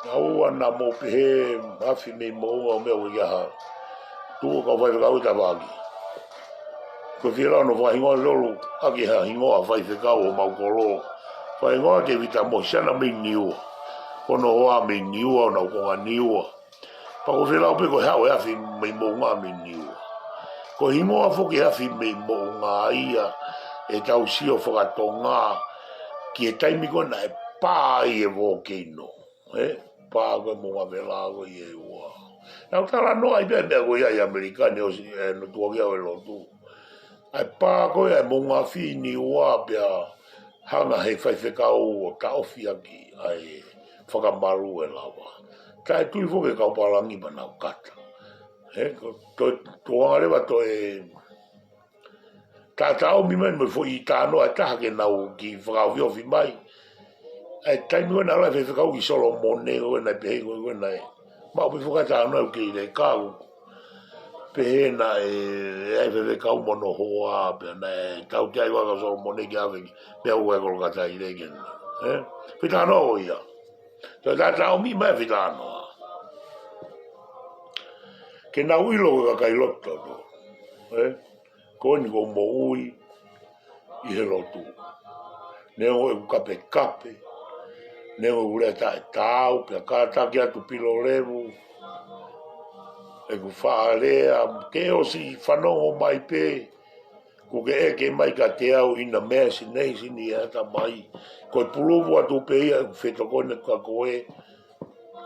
ʻOua naʻa mou pehē afi mei moʻunga ʻo meʻa ʻo ia ha. Tuʻu ka fai fekau i tavaki. Ko e fie lau hono fakahingoa lolo, ʻaki ha hingoa faifekau ʻo mau kolo. Fakahingoa Tevita Mohi, siana mei Niua. Ko hono hoa mei Niua, ʻo nau konga Niua. Pea ko e fie lau pē ko e haʻu e afi mei moʻunga mei Niua. Ko e hingoa foki e afi mei moʻunga ia ʻe tau sio fakatonga ki he taimi ko ē naʻe pā ai e volcano. Ē? Pā ko ē moʻunga Vela ko ē ʻi he ua. Naʻa ku talanoa ai pē meʻa ko ia ʻi ʻAmelika ni ʻosi, ē, no tuakia ʻo e lotu. ʻA e pā ko ē ʻa e moʻunga afi ʻi Niua pea hanga he faifekau ʻo taʻofi ʻaki ʻa e fakamalu ʻe lava. Taʻetui foki e kau pālangi pea nau kata. Ē, ko, to, tuanga leva toe taʻataʻomi mai mo e foʻi talanoa ʻe taha ke nau kiʻi fakaofiofi mai. ʻA e taimi ko ē naʻe ʻalu ai e faifekau ki Solomone ko ē naʻe pehē ko ē naʻe. Maʻu pē fakatalanoa ʻoku kei leka ʻoku pehē naʻe, ʻe ʻi ai e faifekau mo hono hoa, pea naʻe tautea ai ʻa Solomone ke ʻave ki, meʻa ʻoku ʻi Kolokata ʻi Lekena. Ē? Fakatalanoa ko ia. Toe taʻataʻomi mai e fakatalanoa. Ke nau ʻilo ko e kakai lotu. Ē? Ko eni ko e moʻui ʻi he lotu. Neongo ʻeku kapekape, neongo ʻeku lea taʻetaau, pea kātaki atu Pilolevu, ʻeku faʻa lea, ke ʻosi fanongo mai pē, kuo ke ʻeke mai kiate au in imagination ʻi he ʻatamai. Ko e puluvu atu pē ia ʻeku fetokoni kia koe,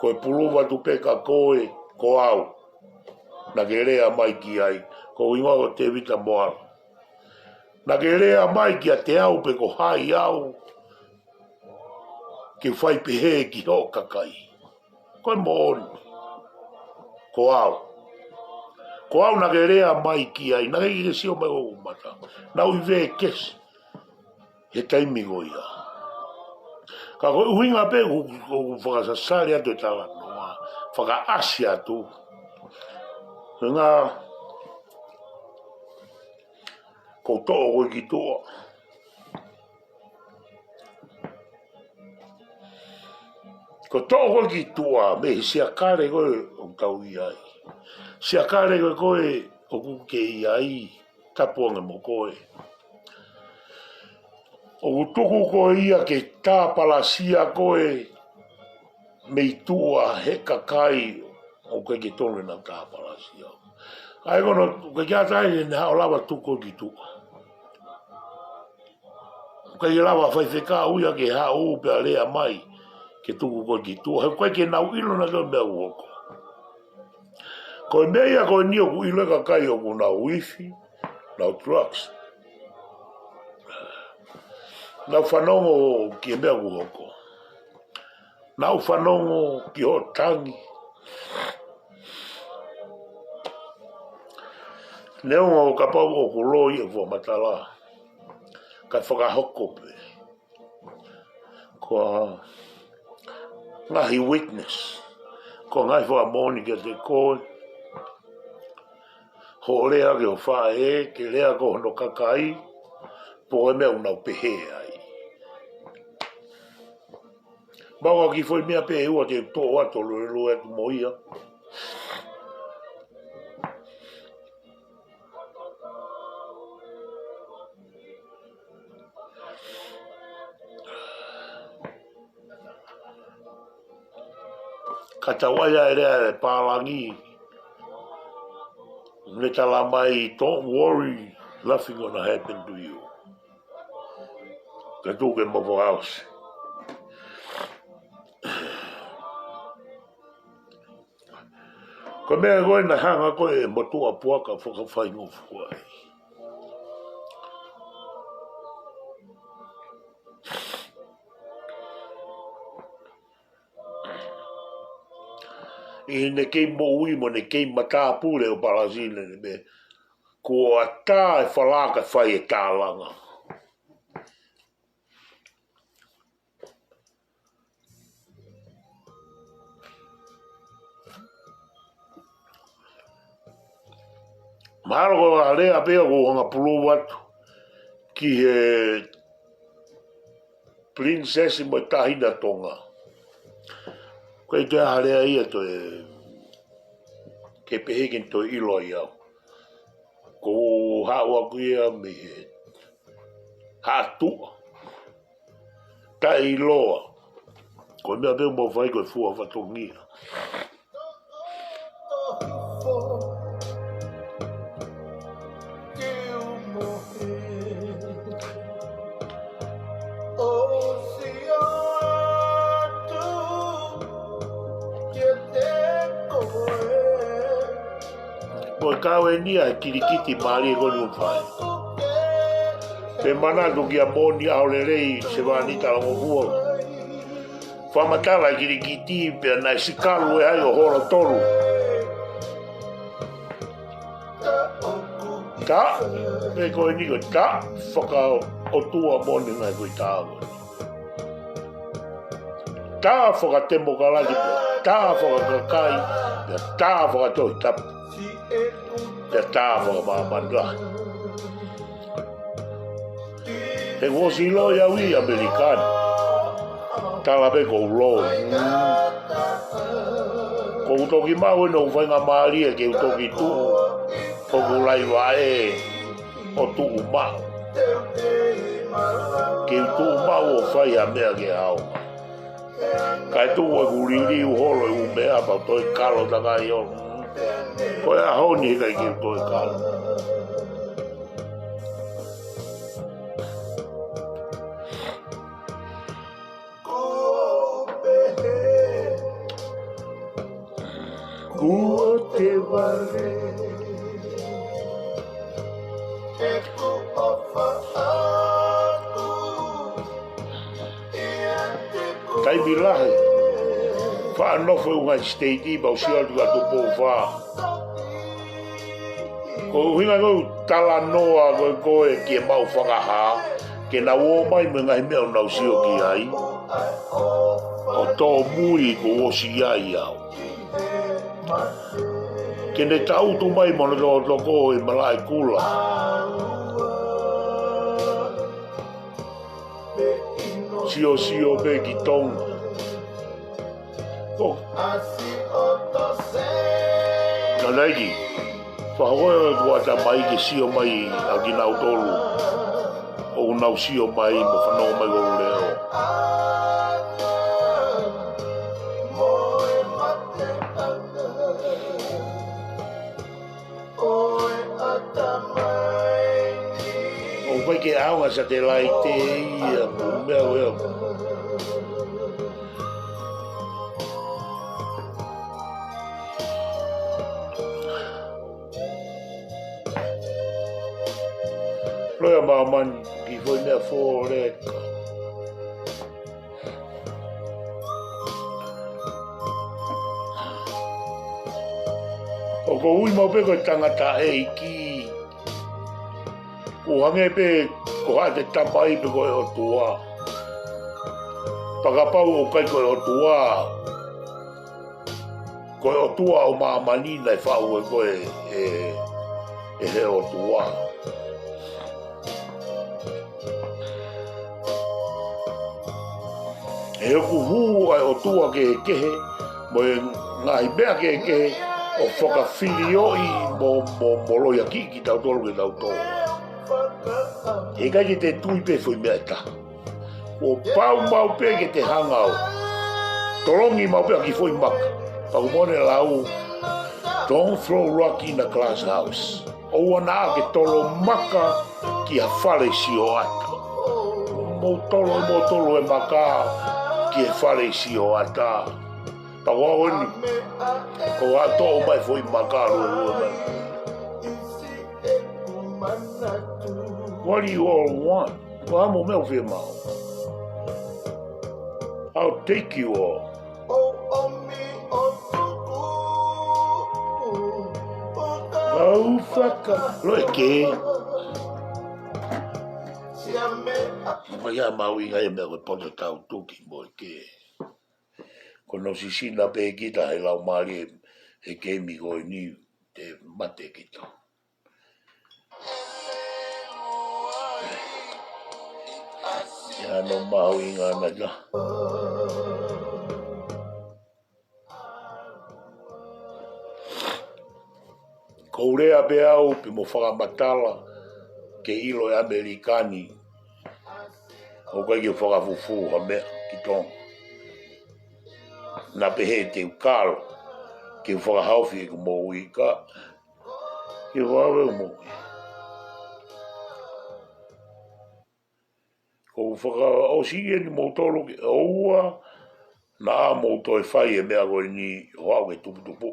ko e puluvu atu pē kia koe, ko au. Naʻa ke lea mai ki ai, ko e hingoa ko Tevita Moala. Naʻa ke lea mai kiate au pe ko hai au, ke fai pehē ki hoʻo kakai. Ko e moʻoni. Ko au. Ko au naʻa ke lea mai ki ai, naʻa ke ʻikai ke sio mai ki hoku mata. Naʻa ku ʻi vē kesi he taimi ko ia. Ka ko e ʻuhinga pē ʻoku, ʻoku fakasasale atu e talanoa, fakaʻasi atu. He naʻa ku toʻo koe ki tuʻa. Ko e toʻo koe ki tuʻa, mei he siakale ko ē ʻoku tau ʻi ai. Siakale ko ē ʻoku ke ʻi ai, tapu ange mo koe. ʻOku tuku koe ia ke tāpalasia koe mei tuʻa he kakai ʻoku ʻikai ke tonu ʻenau tāpalasia. ʻA ia ko hono, ʻoku ʻikai ke ʻi ai ha taha ʻe haʻu ʻo lava tuku koe ki tuʻa. ʻOku ʻikai ke lava faifekau ia ke haʻu pea lea mai ke tuku koe ki tuʻa. He ʻoku ʻikai ke nau ʻilo naʻa ko e meʻa ʻoku hoko. Ko e meʻa ia ko eni ʻoku ʻilo ʻe he kakai ʻoku nau ifi, nau drugs. Nau fanongo ki he meʻa ʻoku hoko. Nau fanongo ki hoʻo tangi. Neongo kapau ʻoku loi e fua matala, kae fakahoko pē. Ko e ngaahi weakness, ko e ngaahi fakamoʻoni kiate koe, hoʻo lea ki hoʻo faʻē, ke lea ki hono kakai, pe ko e meʻa ʻoku nau pehē ai. Mau a ki foʻi meʻa pē ʻe ua te u toʻo atu ʻo lue atu mo ia. Ka tau ʻai ʻa e lea ʻa e pālangi, ne tala mai, "Don't worry, nothing gonna happen to you." Ka tuku ke mau fakaʻosi. Ko e meʻa ko ē naʻe hanga ko ē ʻe he motuʻa puaka ʻo fakafaingofua ai. ʻI heʻene kei moʻui mo ʻene kei matāpule ʻo Palesine, ne pehē, kuo ʻatā e falaka fai e tālanga. Mahalo ko e lea pē ia ʻoku ou hanga ʻo pulou atu ki he Pilinisesi mo e Taʻahine Tonga. Ko e toe ʻai ha lea ia toe ke pehē ke ne toe ʻilo ai au. Ko e haʻu ʻaku ia mei he haʻa tuʻa. Taʻeʻiloa. Ko e meʻa pē ʻoku mau fai ko e fua fatongia. Ko e kau eni ʻa e kilikiti mālie ko eni ʻoku fai. Pea manatu kia Moni ʻAholelei, Sevānita Longofua. Fakamatala e kilikiti pea naʻe sikalu ʻe hai ʻo holo tolu. Tā, pea ko eni ko e tā fakaʻotua moʻoni ngaahi ko e tā ko eni. Tā fakatemokalati, tā fakakakai, pea tā fakatohitapu, pea tā fakamāmani lahi. He kuo ʻosi loi au ʻi ʻAmelika ni. Tala pē ʻoku ou loi. Ko ʻeku toki maʻu eni ʻoku faingamālie ke u toki tuʻu hoku laivaʻe ʻo tuʻu maʻu. Ke u tuʻu maʻu ʻo fai ha meʻa ke ʻaonga. Kae tuku ʻeku liliu holo ʻeku meʻa pea u toe kalo takai holo. Ko e ʻaho ni he ʻikai ke u toe kalo. Kuo te vale ʻeku ʻofa ʻaʻaku. Taimi lahi faʻa nofo ʻi he ngaahi siteiti pea u sio atu ki Tupou Fā. Ko e ʻuhinga ʻeku talanoa ko ē ko ē ki heʻemau fakahā, ke nau ō mai mo e ngaahi meʻa ʻoku nau sio ki ai, ʻo tōmui kuo ʻosi ai au. Ke ne tangutu mai mo hono tokotoko ʻi Malaʻekula. Siosio pē ki Tonga. ʻO. Naʻa nau ʻai ke fakahoko ʻeku ʻatamai ke sio mai ʻa kinautolu ʻoku nau sio mai mo fanongo mai ki hoku leʻo. ʻOku ʻikai ke ʻaonga satelaite ia, ko e meʻa ʻo ia. Loea māmani, ki foʻi meʻa fōleka. ʻOku ou ui maʻu pē ko e tangataʻeiki. ʻOku hangē pē ko haʻate tamai pe ko e ʻOtua. Pea kapau ʻoku ʻikai ko e ʻOtua, ko e ʻOtua ʻo māmani naʻe faʻu ʻe koe ʻe, ʻe he ʻOtua. He ʻoku hū ʻa e ʻotua kehekehe, mo e ngaahi meʻa kehekehe, ʻo fakafilioʻi mo, mo, mo lohiakiʻi kitautolu ke tau tō. He ʻikai ke te tui pē foʻi meʻa ʻe taha. ʻOku pau maʻu pē ke te hanga ʻo tolongi maʻu pē ʻa e kiʻi foʻi maka. Pea ʻoku mou lau, "Don't throw rock in a glass house." ʻOua naʻa ke tolo maka ki ha fale sioʻata. Mou tolo, mou tolo e maka ki he fale sioʻata. Pea ʻoua eni, ko ʻeku toʻo mai foʻi maka luelue mai. What do you all want? Ko e hā mo e meʻa ʻoku fiemaʻu? I'll take you all. Au faka-, lo e ke. Ko ia mahuʻinga ia e meʻa ko e poto tau tuki mo e ke. Ko hono sisina pē kita he laumālie he keimi ko eni te mate kita. ʻIo, hono mahuʻinga naʻa. Ko u lea pē au pē mo fakamatala ke ʻilo ʻe ʻAmelika ni ʻoku ʻikai ke u fakafufū ha meʻa ki Tonga. Naʻa pehē te u kalo ke u fakahaofi ʻeku moʻui ka ke u ʻave ʻeku moʻui. Ko u fakaʻosi eni moutolu ke ʻoua naʻa mou toe fai e meʻa ko eni ʻo aʻu ke tuputupu.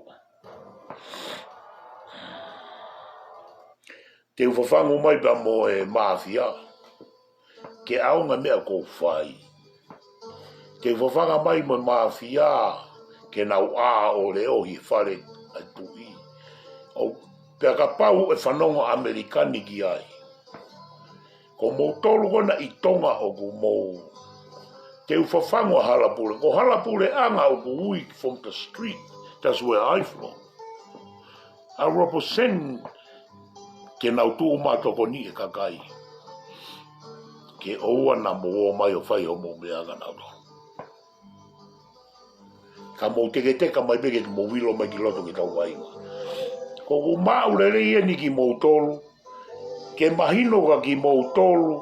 Te u fafangu mai pea mo e māfia ke ʻaonga e meʻa ʻoku ou fai. Te u fafanga mai mo e māfia ke nau ʻā ʻo leʻohi e fale ʻa e tuʻi. ʻO pea kapau ʻe fanongo ʻAmelika ni ki ai, ko moutolu ko ena ʻi Tonga ʻoku mou. Te u fafangu ʻa Halapule. Ko Halapuleʻanga ʻoku ui from the street. That's where I from. I represent ke nau tuʻu mātokoni e kakai. Ke ʻoua naʻa mou ō mai ʻo fai hoʻomou meʻa kia nautolu. Ka mou teketeka mai pē ke mou ʻilo mai ki loto ke tau vainga. Ko ʻeku maʻu lelei eni kimoutolu, ke mahino kia kimoutolu,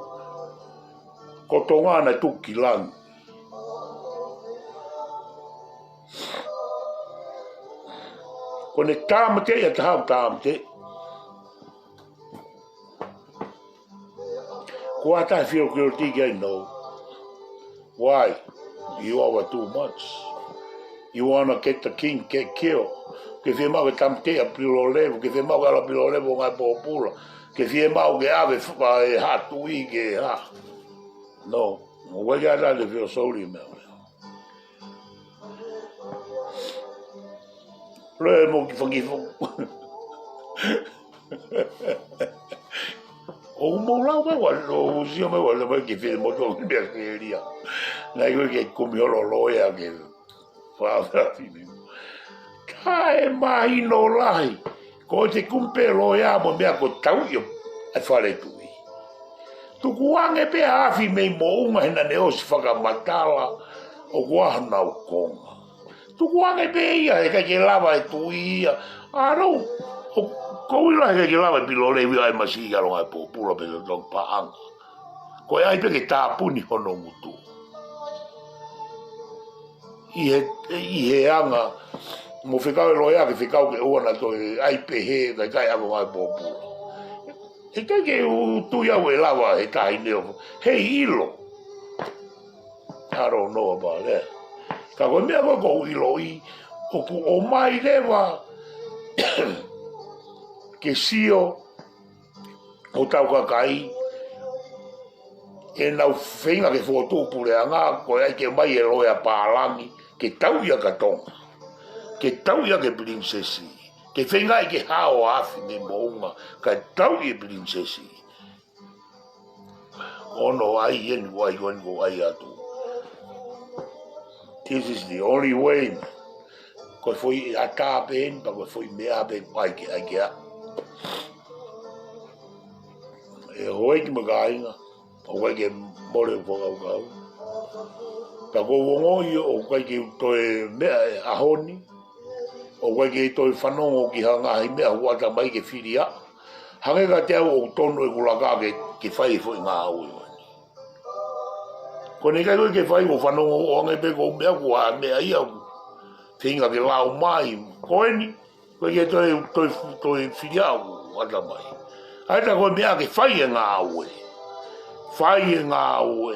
ko Tonga naʻe tuku ki langi. Ko ʻene tāmateʻi ʻa e taha ʻoku tāmateʻi. Ko ʻata e fiokio tiki, I know. Why? You are too much. You wanna get the king, get killed. Ke fiemaʻu ke tāmateʻi ʻa Pilolevu, ke fiemaʻu ke ʻalu ʻa Pilolevu ʻo ngāue pōpula. Ke fiemaʻu ke ʻave fa-, e haʻa tuʻi ke hā. No. ʻOku ʻikai ke ʻata e fio soli meʻa. Lea mo ki fakifo. ʻOku mou lau mai ua, ʻo sio mai ua, lau mai ke fie motu ki Australia. Naʻe ʻikai ke kumi holo loea ke fāfāfi mi. Taʻemahino lahi, ko ʻete kumi pē loea mo e meʻa ko e tauʻi ʻo e fale tuʻi. Tukuange pē afi mei Moʻunga he naʻa ne ʻosi fakamatala ʻoku ʻi ai honau konga. Tukuange pē ia, heʻikai ke lava e tuʻi ia. ʻAlo, ʻoku ou ʻilo heʻikai ke lava e pilo lei ʻa e masiʻi ʻa e longaʻi pōpula pe tau paʻanga. Ko e ʻai pē ke tāpuni hono ngutu. ʻI he, ʻi he anga, mo fekau e loea ke fekau ke ʻoua naʻa toe ʻai pehē, kae ʻikai ʻa e longaʻi pōpula. Heʻikai ke u tui au ʻe lava he taʻahine ʻo, heʻilo. I don't know about that. Ka ko e meʻa ko ē ʻoku ou ʻiloʻi, ʻoku ʻomai leva ke sio ʻo tau kakai, ʻenau feinga ke fokotuʻu puleʻanga, ko e ʻai ke mai e loea pālangi, ke tauʻi ʻa Tonga. Ke tauʻi ʻa e pilinisesi. Ke feinga ke hao afi mei Moʻunga, kae tauʻi e pilinisesi. Ono ai eni ʻoku ʻai ko eni ʻoku ʻai atu. This is the only way. Ko e foʻi ʻatā pē eni, pea ko e foʻi meʻa pē ʻoku ʻai ke, ʻai ke ʻa. ʻE houʻeiki mo e kāinga, ʻoku ʻikai ke mole ʻeku fakakaukau. Pea ʻoku ou ongoʻi ʻoku ʻikai ke toe meʻa e ʻaho ni, ʻoku ʻikai ke toe fanongo ki ha ngaahi meʻa ʻoku ʻata mai ke fili ʻa. Hangē kiate au ʻoku tonu ʻeku laka ke, ke fai e foʻi ngāue ko eni. Ko eni ʻikai ko ē ke fai ʻo fanongo ʻo hangē pē ko e meʻa ʻoku ʻa meʻa ia ʻoku feinga ke lau mai. Ko eni, ʻoku ʻikai ke toe, toe, toe fili ʻa ʻoku ʻata mai. ʻAi ta ko e meʻa ke fai e ngāue. Fai e ngāue.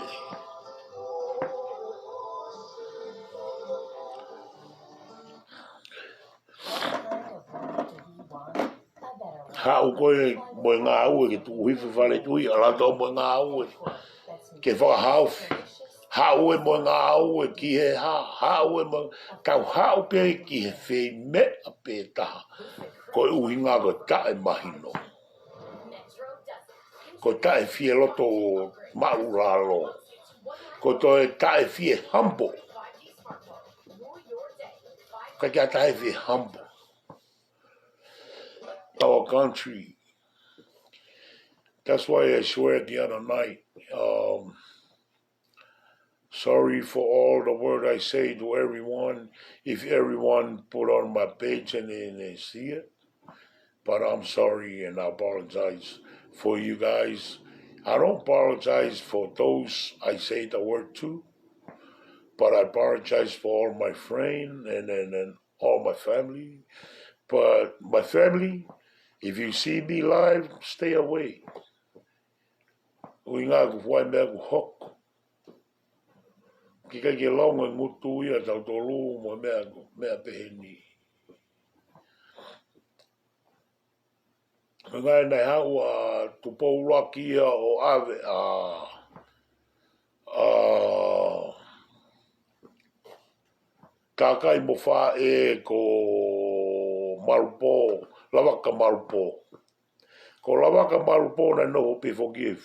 Haʻu koe mo e ngāue ke tuku hifo e fale tuʻi, ʻalu atu mo e ngāue ke fakahaofi. Haʻu ē mo e ngāue ki he hā, haʻu ē mo, tau haʻu pē ki he foʻi meʻa pē taha. Ko e ʻuhinga ko e taʻemahino. Ko e taʻefieloto maʻulalo. Ko e toe taʻefie humble. Ka kia taʻefie humble. Our country. That's why I swear the other night, um, sorry for all the word I say to everyone. If everyone put on my page and, and they see it, but I'm sorry and I apologize for you guys. I don't apologize for those I say the word to, but I apologize for all my friend and, and, and all my family. But my family, if you see me live, stay away. ʻUhinga ʻoku fuai meʻa ʻoku hoko. Ke ʻikai ke longo e ngutu ia tautolu mo e meʻa, meʻa pehē ni. Ko e ngaahi naʻe haʻu ʻa Tupou ʻUluaki ia ʻo ʻave ʻa, ʻa Takai mo Faʻē ko Malupō, Lavaka Malupō. Ko Lavaka Malupō naʻe nofo pē foki e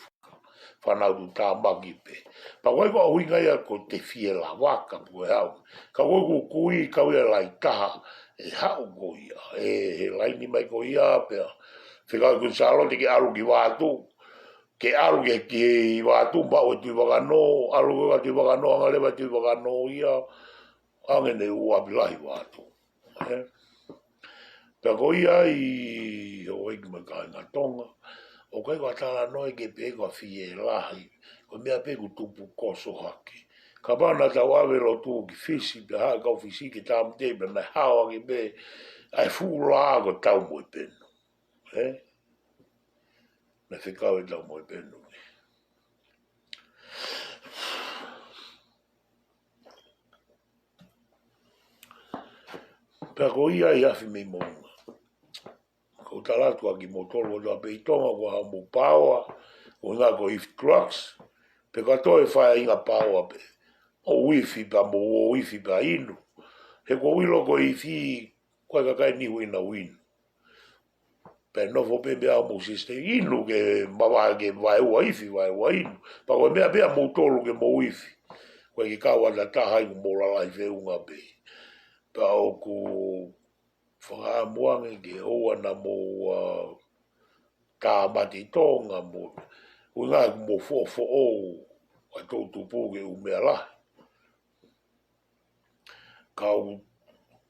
fānau tuʻutāmaki pē. Pea ko e ʻuhinga ia ko e fie lavaka pē ʻe haʻu. Ka ko e kui kau ia lahi taha ʻe haʻu ko ia. ʻE he laini mai ko ia pea fekau ʻe Kuini Sālote ke ʻalu ki Vaatu. Ke ʻalu ke ki Vaatu maʻu e Tuʻi Vakanō, ʻalu ko ē ki Vakanō, anga leva Tuʻi Vakanō ia, ʻange ne ʻū ʻapi lahi Vaatu. Ē? Pea ko ia ai, houʻeiki mo e kāinga Tonga, ʻoku ʻikai ko ha talanoa ia ke pehē ko ha fie lahi, ko e meʻa pē ʻoku tupu koso hake. Kapau naʻa tau ʻave lotu ki Fisi, pea haʻu e kau Fisi ke tāmateʻi, pea naʻe hao hake pē ʻa e fuʻu lā ko e Taumoepenu. Ē? Naʻe fekau e Taumoepenu. Pea ko ia ʻi he afi mei Moʻunga. Ko u tala atu kia kimoutolu ʻoku ʻi Tonga, ko haʻamou paoa, ʻuhinga ko e ifi drugs, pe ko e toe fai ʻa e paoa pē ʻo ifi pea mo ʻo ifi pea inu. He ʻoku ou ʻilo ko e ifi, ko e kakai nihu ʻenau inu. Pea nofo pē meʻa mou sisiteni inu ke mavae ke vaeua ifi, vaeua inu. Pea ko e meʻa pē ʻa moutolu ke mou ifi. Ko e ke kau ʻa taha ʻi ʻoku mou lalahi feʻunga pē. Pea ʻoku fakaʻamu ange ke ʻoua naʻa mou, ā, tāmate Tonga mo. ʻUhinga ʻoku mou foʻofoʻou ʻa e toʻutupu ke ʻū meʻa lahi. Kau,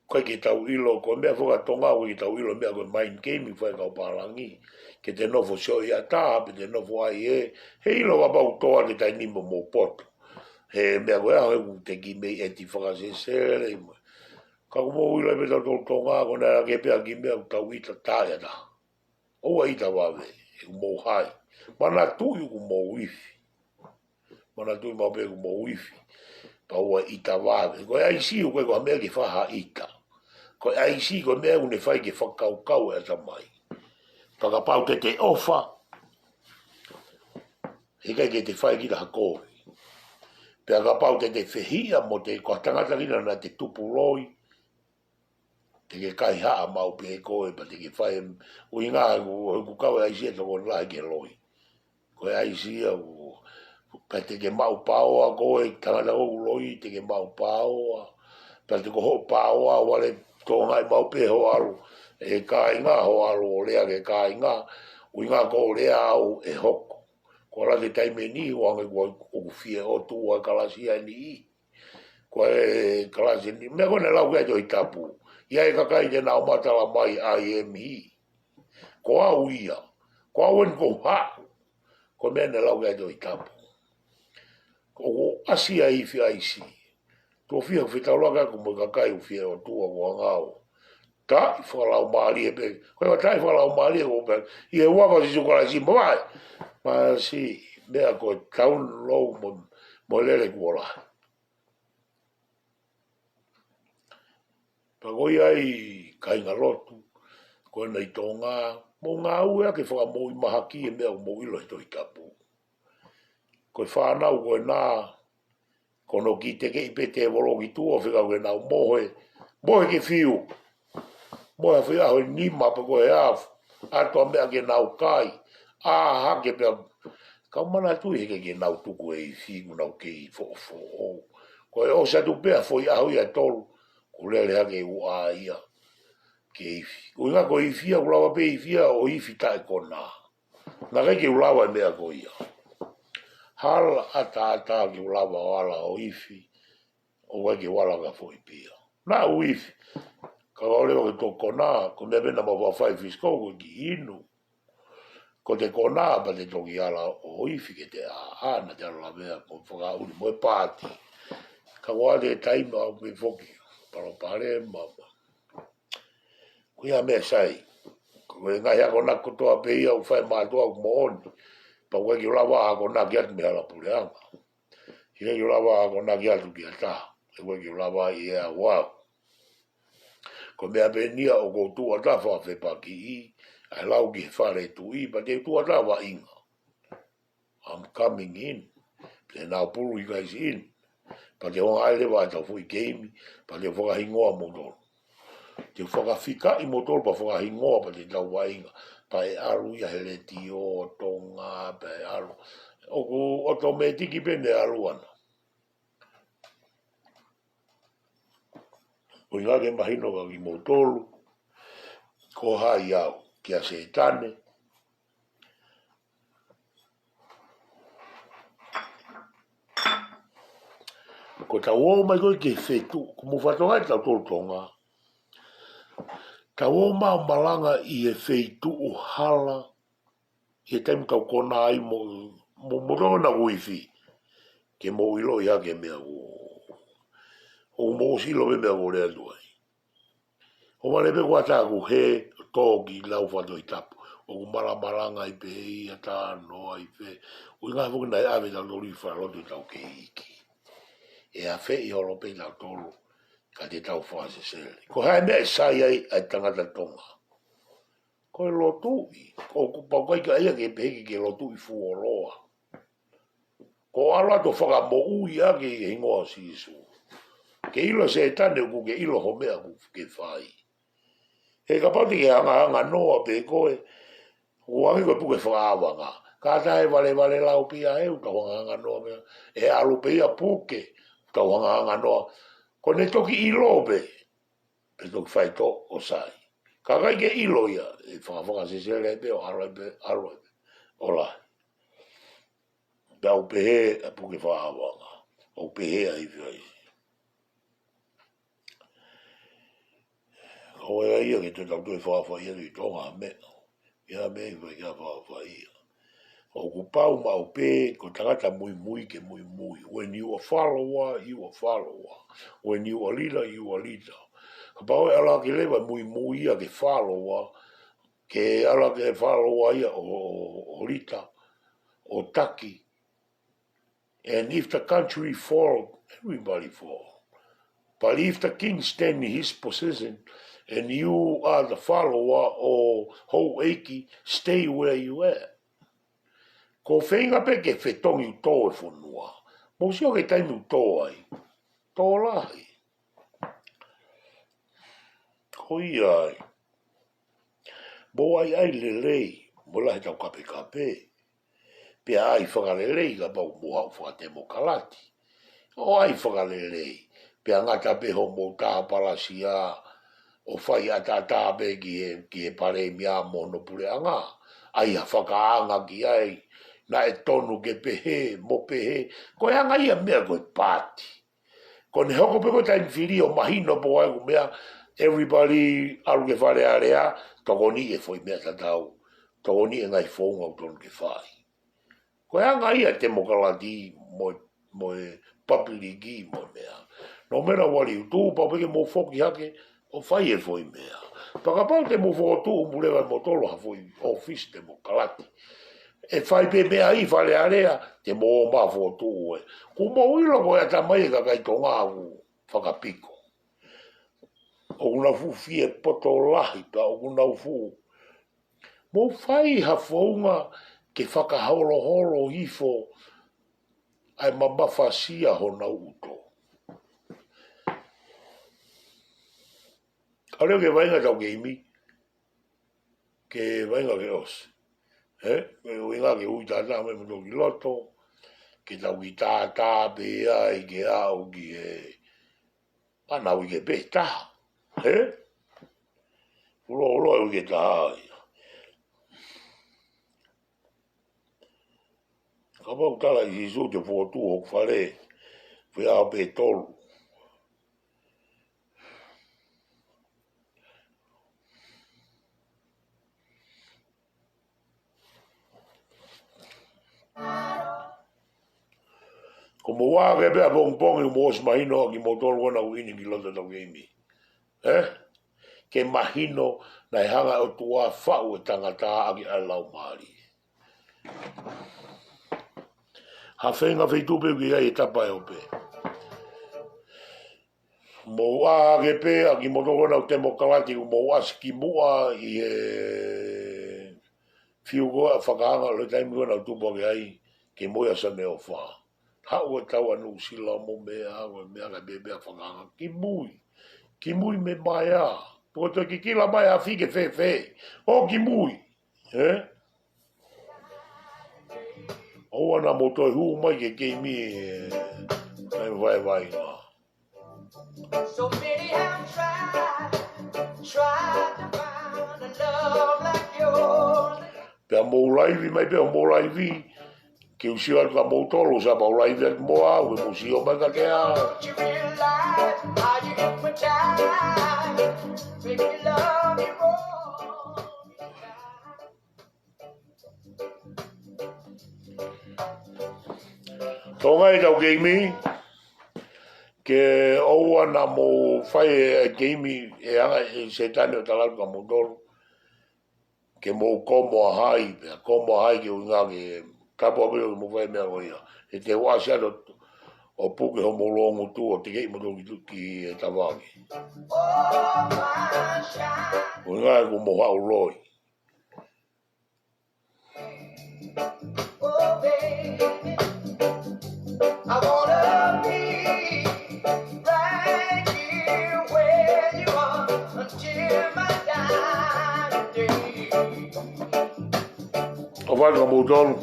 ʻikai ke tau ʻilo, ko e meʻa fakatonga, ʻikai ke tau ʻilo meʻa ko e mind game, fai kau pālangi. Ke te nofo sio ʻi ʻatā, pe te nofo ai ē, he ʻilo kapau toa te taimi mo mou poto. He meʻa ko ē, he ʻoku te kiʻi mei ʻeti fakasesele, mo. Ka ʻoku mou ʻilo pē tautolu Tonga, ko ena ke pea kiʻi meʻa ʻoku tau ʻita taʻe ʻatā. ʻOua ʻita vave, ʻoku mou hai. Manatuʻi ʻoku mou ifi. Manatuʻi maʻu pē ʻoku mou ifi. Pea ʻoua ʻita vave. Ko e ʻaisi ʻoku ʻikai ko ha meʻa ke fai ha ʻita. Ko e ʻaisi ko e meʻa ʻoku ne fai ke fakakaukau e ʻatamai. Pea kapau te te ʻofa, he ʻikai ke te fai kita ha kovi. Pea kapau te te fehiʻa mo te ko ha tangata kita naʻa te tupu loi, te ke kaihaʻa maʻu pē koe, pea te ke fai, ʻuhinga ʻoku, ʻoku kau e ʻaisi ʻa e tokolahi ke loi. Ko e ʻaisi ia ʻoku, pea te ke maʻu paoa koe, tangata ʻoku loi, te ke maʻu paoa. Pea te ko hoʻo paoa, ʻoua ʻe tokangaʻi maʻu pē hoʻo ʻalu. ʻE kāinga hoʻo ʻalu ʻo lea ki he kāinga, ʻuhinga ko hoʻo lea ʻaʻau ʻe hoko. Ko e lata he taimi ni, ʻoange kuo ʻoku fie ʻotua e kalasi ʻa e niʻihi. Ko e kalasi ni, meʻa ko ē naʻe lau ki ai Tohi Tapu. ʻI ai e kakai te nau ō ʻo talamai ʻa e M E. Ko au ia. Ko au eni ko ha. Ko e meʻa naʻe lau ki ai Tohi Tapu. ʻOku ʻasi ai ifi ʻaisi. Tuʻo fiha ʻoku fetaulaki ʻaku mo e kakai ʻoku fie ʻotua ko ʻenau. Taʻefakalaumālie pē. Ko e taʻefakalaumālie ko pē. ʻI he huafa ʻo Sīsū Kalaisi mo ai. Masi, meʻa ko e taunu lou mo, mo lele kuo lahi. Pea ko ia ai kāinga lotu, ko ena ʻi Tonga, mou ngāue ʻaki e fakamoʻui mahaki e meʻa ʻoku mou ʻilo he Tohi Tapu. Ko e fānau ko ena, ko hono kiʻi tekeʻi pē tēvolo ki tuʻa, fekau ke nau mohe, mohe ke fiu. Mohe ʻa e foʻi ʻaho ʻe nima pe ko e hā, ʻoatu ʻa e meʻa ke nau kai, ʻā hake pea, kau manatuʻi he ʻikai ke nau tuku e ifi kuo nau kei foʻofoʻou. Ko e ʻosi atu pē ʻa e foʻi ʻaho ia ʻe tolu, kuo lele hake ʻū ʻā ia ke ifi. ʻUhinga ko e ifi ia, ʻoku lava pē ifi ia ʻo ifi taʻekona. Naʻe ʻikai ke u lava e meʻa ko ia. Hala ʻataʻatā ke u lava ʻo ala ʻo ifi, ʻoku ʻikai ke u ala ka foʻi pia. Naʻa ku ifi. Ka ʻoua leva ke tokona, ko e meʻa pē naʻa mau faʻa fai physical ko e kiʻi inu. Ko e kona pea te toki ala ʻo ifi ke te ʻā, ʻā, naʻa te ala lavea ko e fakaʻuli mo e paati. Ka ʻoku ʻi ai e taimi ʻoku ou pē foki, palopalema, ma. Ko ia meʻa sai. Ko e ngaahi akonaki kotoa pē ia ʻoku fai ʻe he mātuʻa ʻoku moʻoni. Pea ʻoku ʻikai ke u lava akonaki atu mei he hala puleʻanga. ʻIkai ke u lava akonaki atu ki ha taha. ʻOku ʻikai ke u lava ʻi he au au. Ko e meʻa pē eni ia ʻoku ou tuʻu ʻatā fakafepakiʻi, ʻa e lau ki he fale tuʻi, pea te u tuʻu ʻatā vaʻinga. I'm coming in. Pea nau pull you guys in. Pea te u ʻai leva ʻa e tau foʻi keimi, pea te u fakahingoa moutolu. Te u fakafikaʻi moutolu pea fakahingoa pea te tau vaʻinga. Pea ʻe ʻalu ia he letiō Tonga, pea ʻe ʻalu. ʻOku ʻotomētiki pē ʻene ʻalu ʻana. ʻUhinga ke mahino kia kimoutolu, ko hai au, kia Sētane. Ko ʻetau ō mai ko ē ki he feituʻu, ko mou fatonga ʻetau tolu Tonga. Tau ō mai ʻo malanga ʻi he feituʻu hala, ʻi he taimi tau kona ai mo, mo, mo tau na uifi. Ke mou ʻiloʻi hake meʻa ko. ʻOku mou ʻosi ʻilo pē meʻa ko e lea atu ai. ʻO vale pē ko ʻatā ʻoku hē, tō ki lau fatoʻi tapu. ʻOku malamalanga ai pē ia tā noa ai pē. ʻUhinga foki naʻe ʻave tautolu ʻi falelotu ʻetau kei iiki. ʻE afeʻi holo pē tautolu, ka te tau fakasesele. Ko hai meʻa ʻe sai ai ʻa e tangata Tonga. Ko e lotuʻi, ko, ko pau kai ka ia ke pehē ke, ke lotuʻi fuoloa. Ko e ʻalu atu ʻo fakamoʻui ʻaki e hingoa ʻo Sīsū. Ke ʻilo Sētane ʻoku ke ʻilo hoʻo meʻa ʻoku ke fai. He kapau te ke hangahanga noa pē koe, ʻoku angi ko e puke fakaʻāvanga. Kātaki e valevale lau pē ia ʻe ʻoku tau hangahanga noa pē. ʻE ʻalu pē ia puke, tau hangahanga noa. Ko ʻene toki ʻilo pē, pea toki faitoʻo ʻo sai. Ka ʻikai ke ʻilo ia, ʻe fakafakasesele pē ʻo ʻalu ai pē, ʻalu ai pē ʻo lahi. Pea ʻoku pehē ʻa e puke fakaʻāvanga. ʻOku pehē ʻa e ifi ai. Ko ia ke te tau toe fakafaʻia ki Tonga ha meʻa. Ia meʻa ʻi fai kia fakafaʻia. ʻOku pau maʻu pē ko e tangata muimui ke muimui. When you a follower, you a follower. When you a leader, you a leader. Kapau ʻe ʻalu hake leva muimui ia ke follower, ke ʻalu hake follower ia ʻo, ʻo, ʻo leader, ʻo taki. And if the country fall, everybody fall. But if the king stand in his position, and you are the follower or houʻeiki, stay where you at. Ko e feinga pē ke fetongi ʻo tō e fonua. Mou sio ki he taimi ʻoku tō ai. Tō lahi. Ko ia ai. Mou ʻai ʻai lelei, mou lahi tau kapekape. Pea ʻai fakalelei kapau mou haʻu fakatemokalati. ʻO ʻai fakalelei, pea ngata pē hoʻomou tāpalasia, ʻo fai ʻataʻatā pē ki he, ki he palēmia mo hono puleʻanga. ʻAi ha fakaanga ki ai, naʻe tonu ke pehē, mo pehē, ko e anga ia meʻa ko e paati. Ko ʻene hoko pē ko e taimi fili ʻo mahino pē ʻoku meʻa, everybody ʻalu ki Fale Alea, tokoni e foʻi meʻa tatau, tokoni e ngaahi founga ʻoku tonu ke fai. Ko e anga ia e temokalati mo, mo e papiliki mo e meʻa. No matter what you do, pau pē ke mou foki hake, ʻo fai e foʻi meʻa. Pea kapau te mou fokotuʻu muleva mo tolo ha foʻi ʻōfisi temokalati. ʻE fai pē meʻa ʻi Fale Alea, te mou ō mai fokotuʻu ē. Kuo mou ʻilo ko e ʻatamai e kakai Tonga ʻoku fakapiko. ʻOku nau fuʻu fie poto lahi pea ʻoku nau fuʻu. Mou fai ha founga ke fakaholoholo hifo ʻa e mamafasia honau ʻuto. ʻAlu ke vainga tau keimi, ke vainga ke ʻosi. He? Ke vainga ke ui tātā mai mo toki loto, ke tau ki tātā pē ai ke aʻu ki he, pana ui ke pē taha. He? Ulo ulo ui ke taha ia. Kapau tala ʻi Sīsū te fokotuʻu hoku fale, fea pē tolu. Ko mou ʻā hake pē ʻapongipongi, mou ʻosi mahino ʻa kimoutolu ʻoku nau ʻi heni ki loto tau keimi. Ē? Ke mahino naʻe hanga ʻe he ʻOtua ʻo faʻu e tangata ʻaki ʻa e laumālie. Ha feinga feituʻu pē ʻoku ʻi ai e tapa ʻe ope. Mou ʻā hake pē ʻa kimoutolu ʻoku nau temokalati, ʻoku mou ʻasi ki muʻa ʻi he fiu ko ē ʻa e fakaanga ʻo e taimi ko ē ʻoku nau tupu hake ai, ke mou ʻi ai ha meʻaʻofa. Haʻu e tau ʻa Nuʻusila mo meʻa, mo meʻa ka pēpē ʻa e fakaanga. Kimui. Kimui mei Maea. Pea toe kikila mai ʻa e afi ke fēfē. ʻO kimui. Ē? ʻOua naʻa mou toe hū mai ki he keimi ē. Mai vaevae ina. So many have tried, tried to find a love like yours. Pea mou laivi mai pē ʻo mou laivi. Ke u sio atu kia moutolu, sa pau laivi atu mo au, ke mou sio mai kiate au. Don't you realize how you hypnotize? Make me love you more. Tonga ʻi he tau keimi, ke ʻoua naʻa mou fai e keimi ʻe anga ʻe Sētane ʻo tala atu kia moutolu. Ke mou komo ʻa hai, pea komo ʻa hai ke ʻuhinga ke kapo ʻa pio ke mou fai meʻa ko ia. He te u ʻasi atu ʻo puke hoʻomou loungutu ʻo tekeʻi moutolu ki, ki he tavake. ʻUhinga ʻoku mou haʻu loi. Oh, baby, I wanna be right here where you are until my time. Ka mou tonu,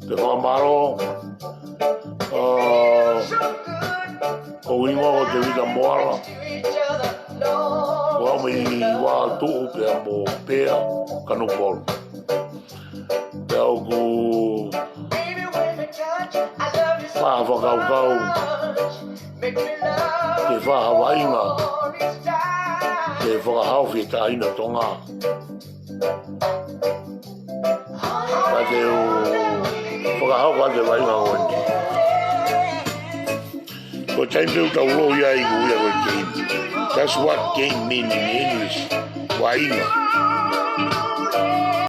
te fakamālō. ʻA, ko e hingoa ko Tevita Moala. Ko au mei Vaotuʻu pea mo Pea, Kanokupolu. Pea ʻoku faʻa fakakaukau ke faʻa vaʻinga ke fakahaofi e taʻahine Tonga. Ka te u fakahoko atu e vaʻinga ko eni. Ko e taimi pē ʻoku tau ʻilo ai ʻoku ʻi ai e game. That's what game mean in English. Vaʻinga.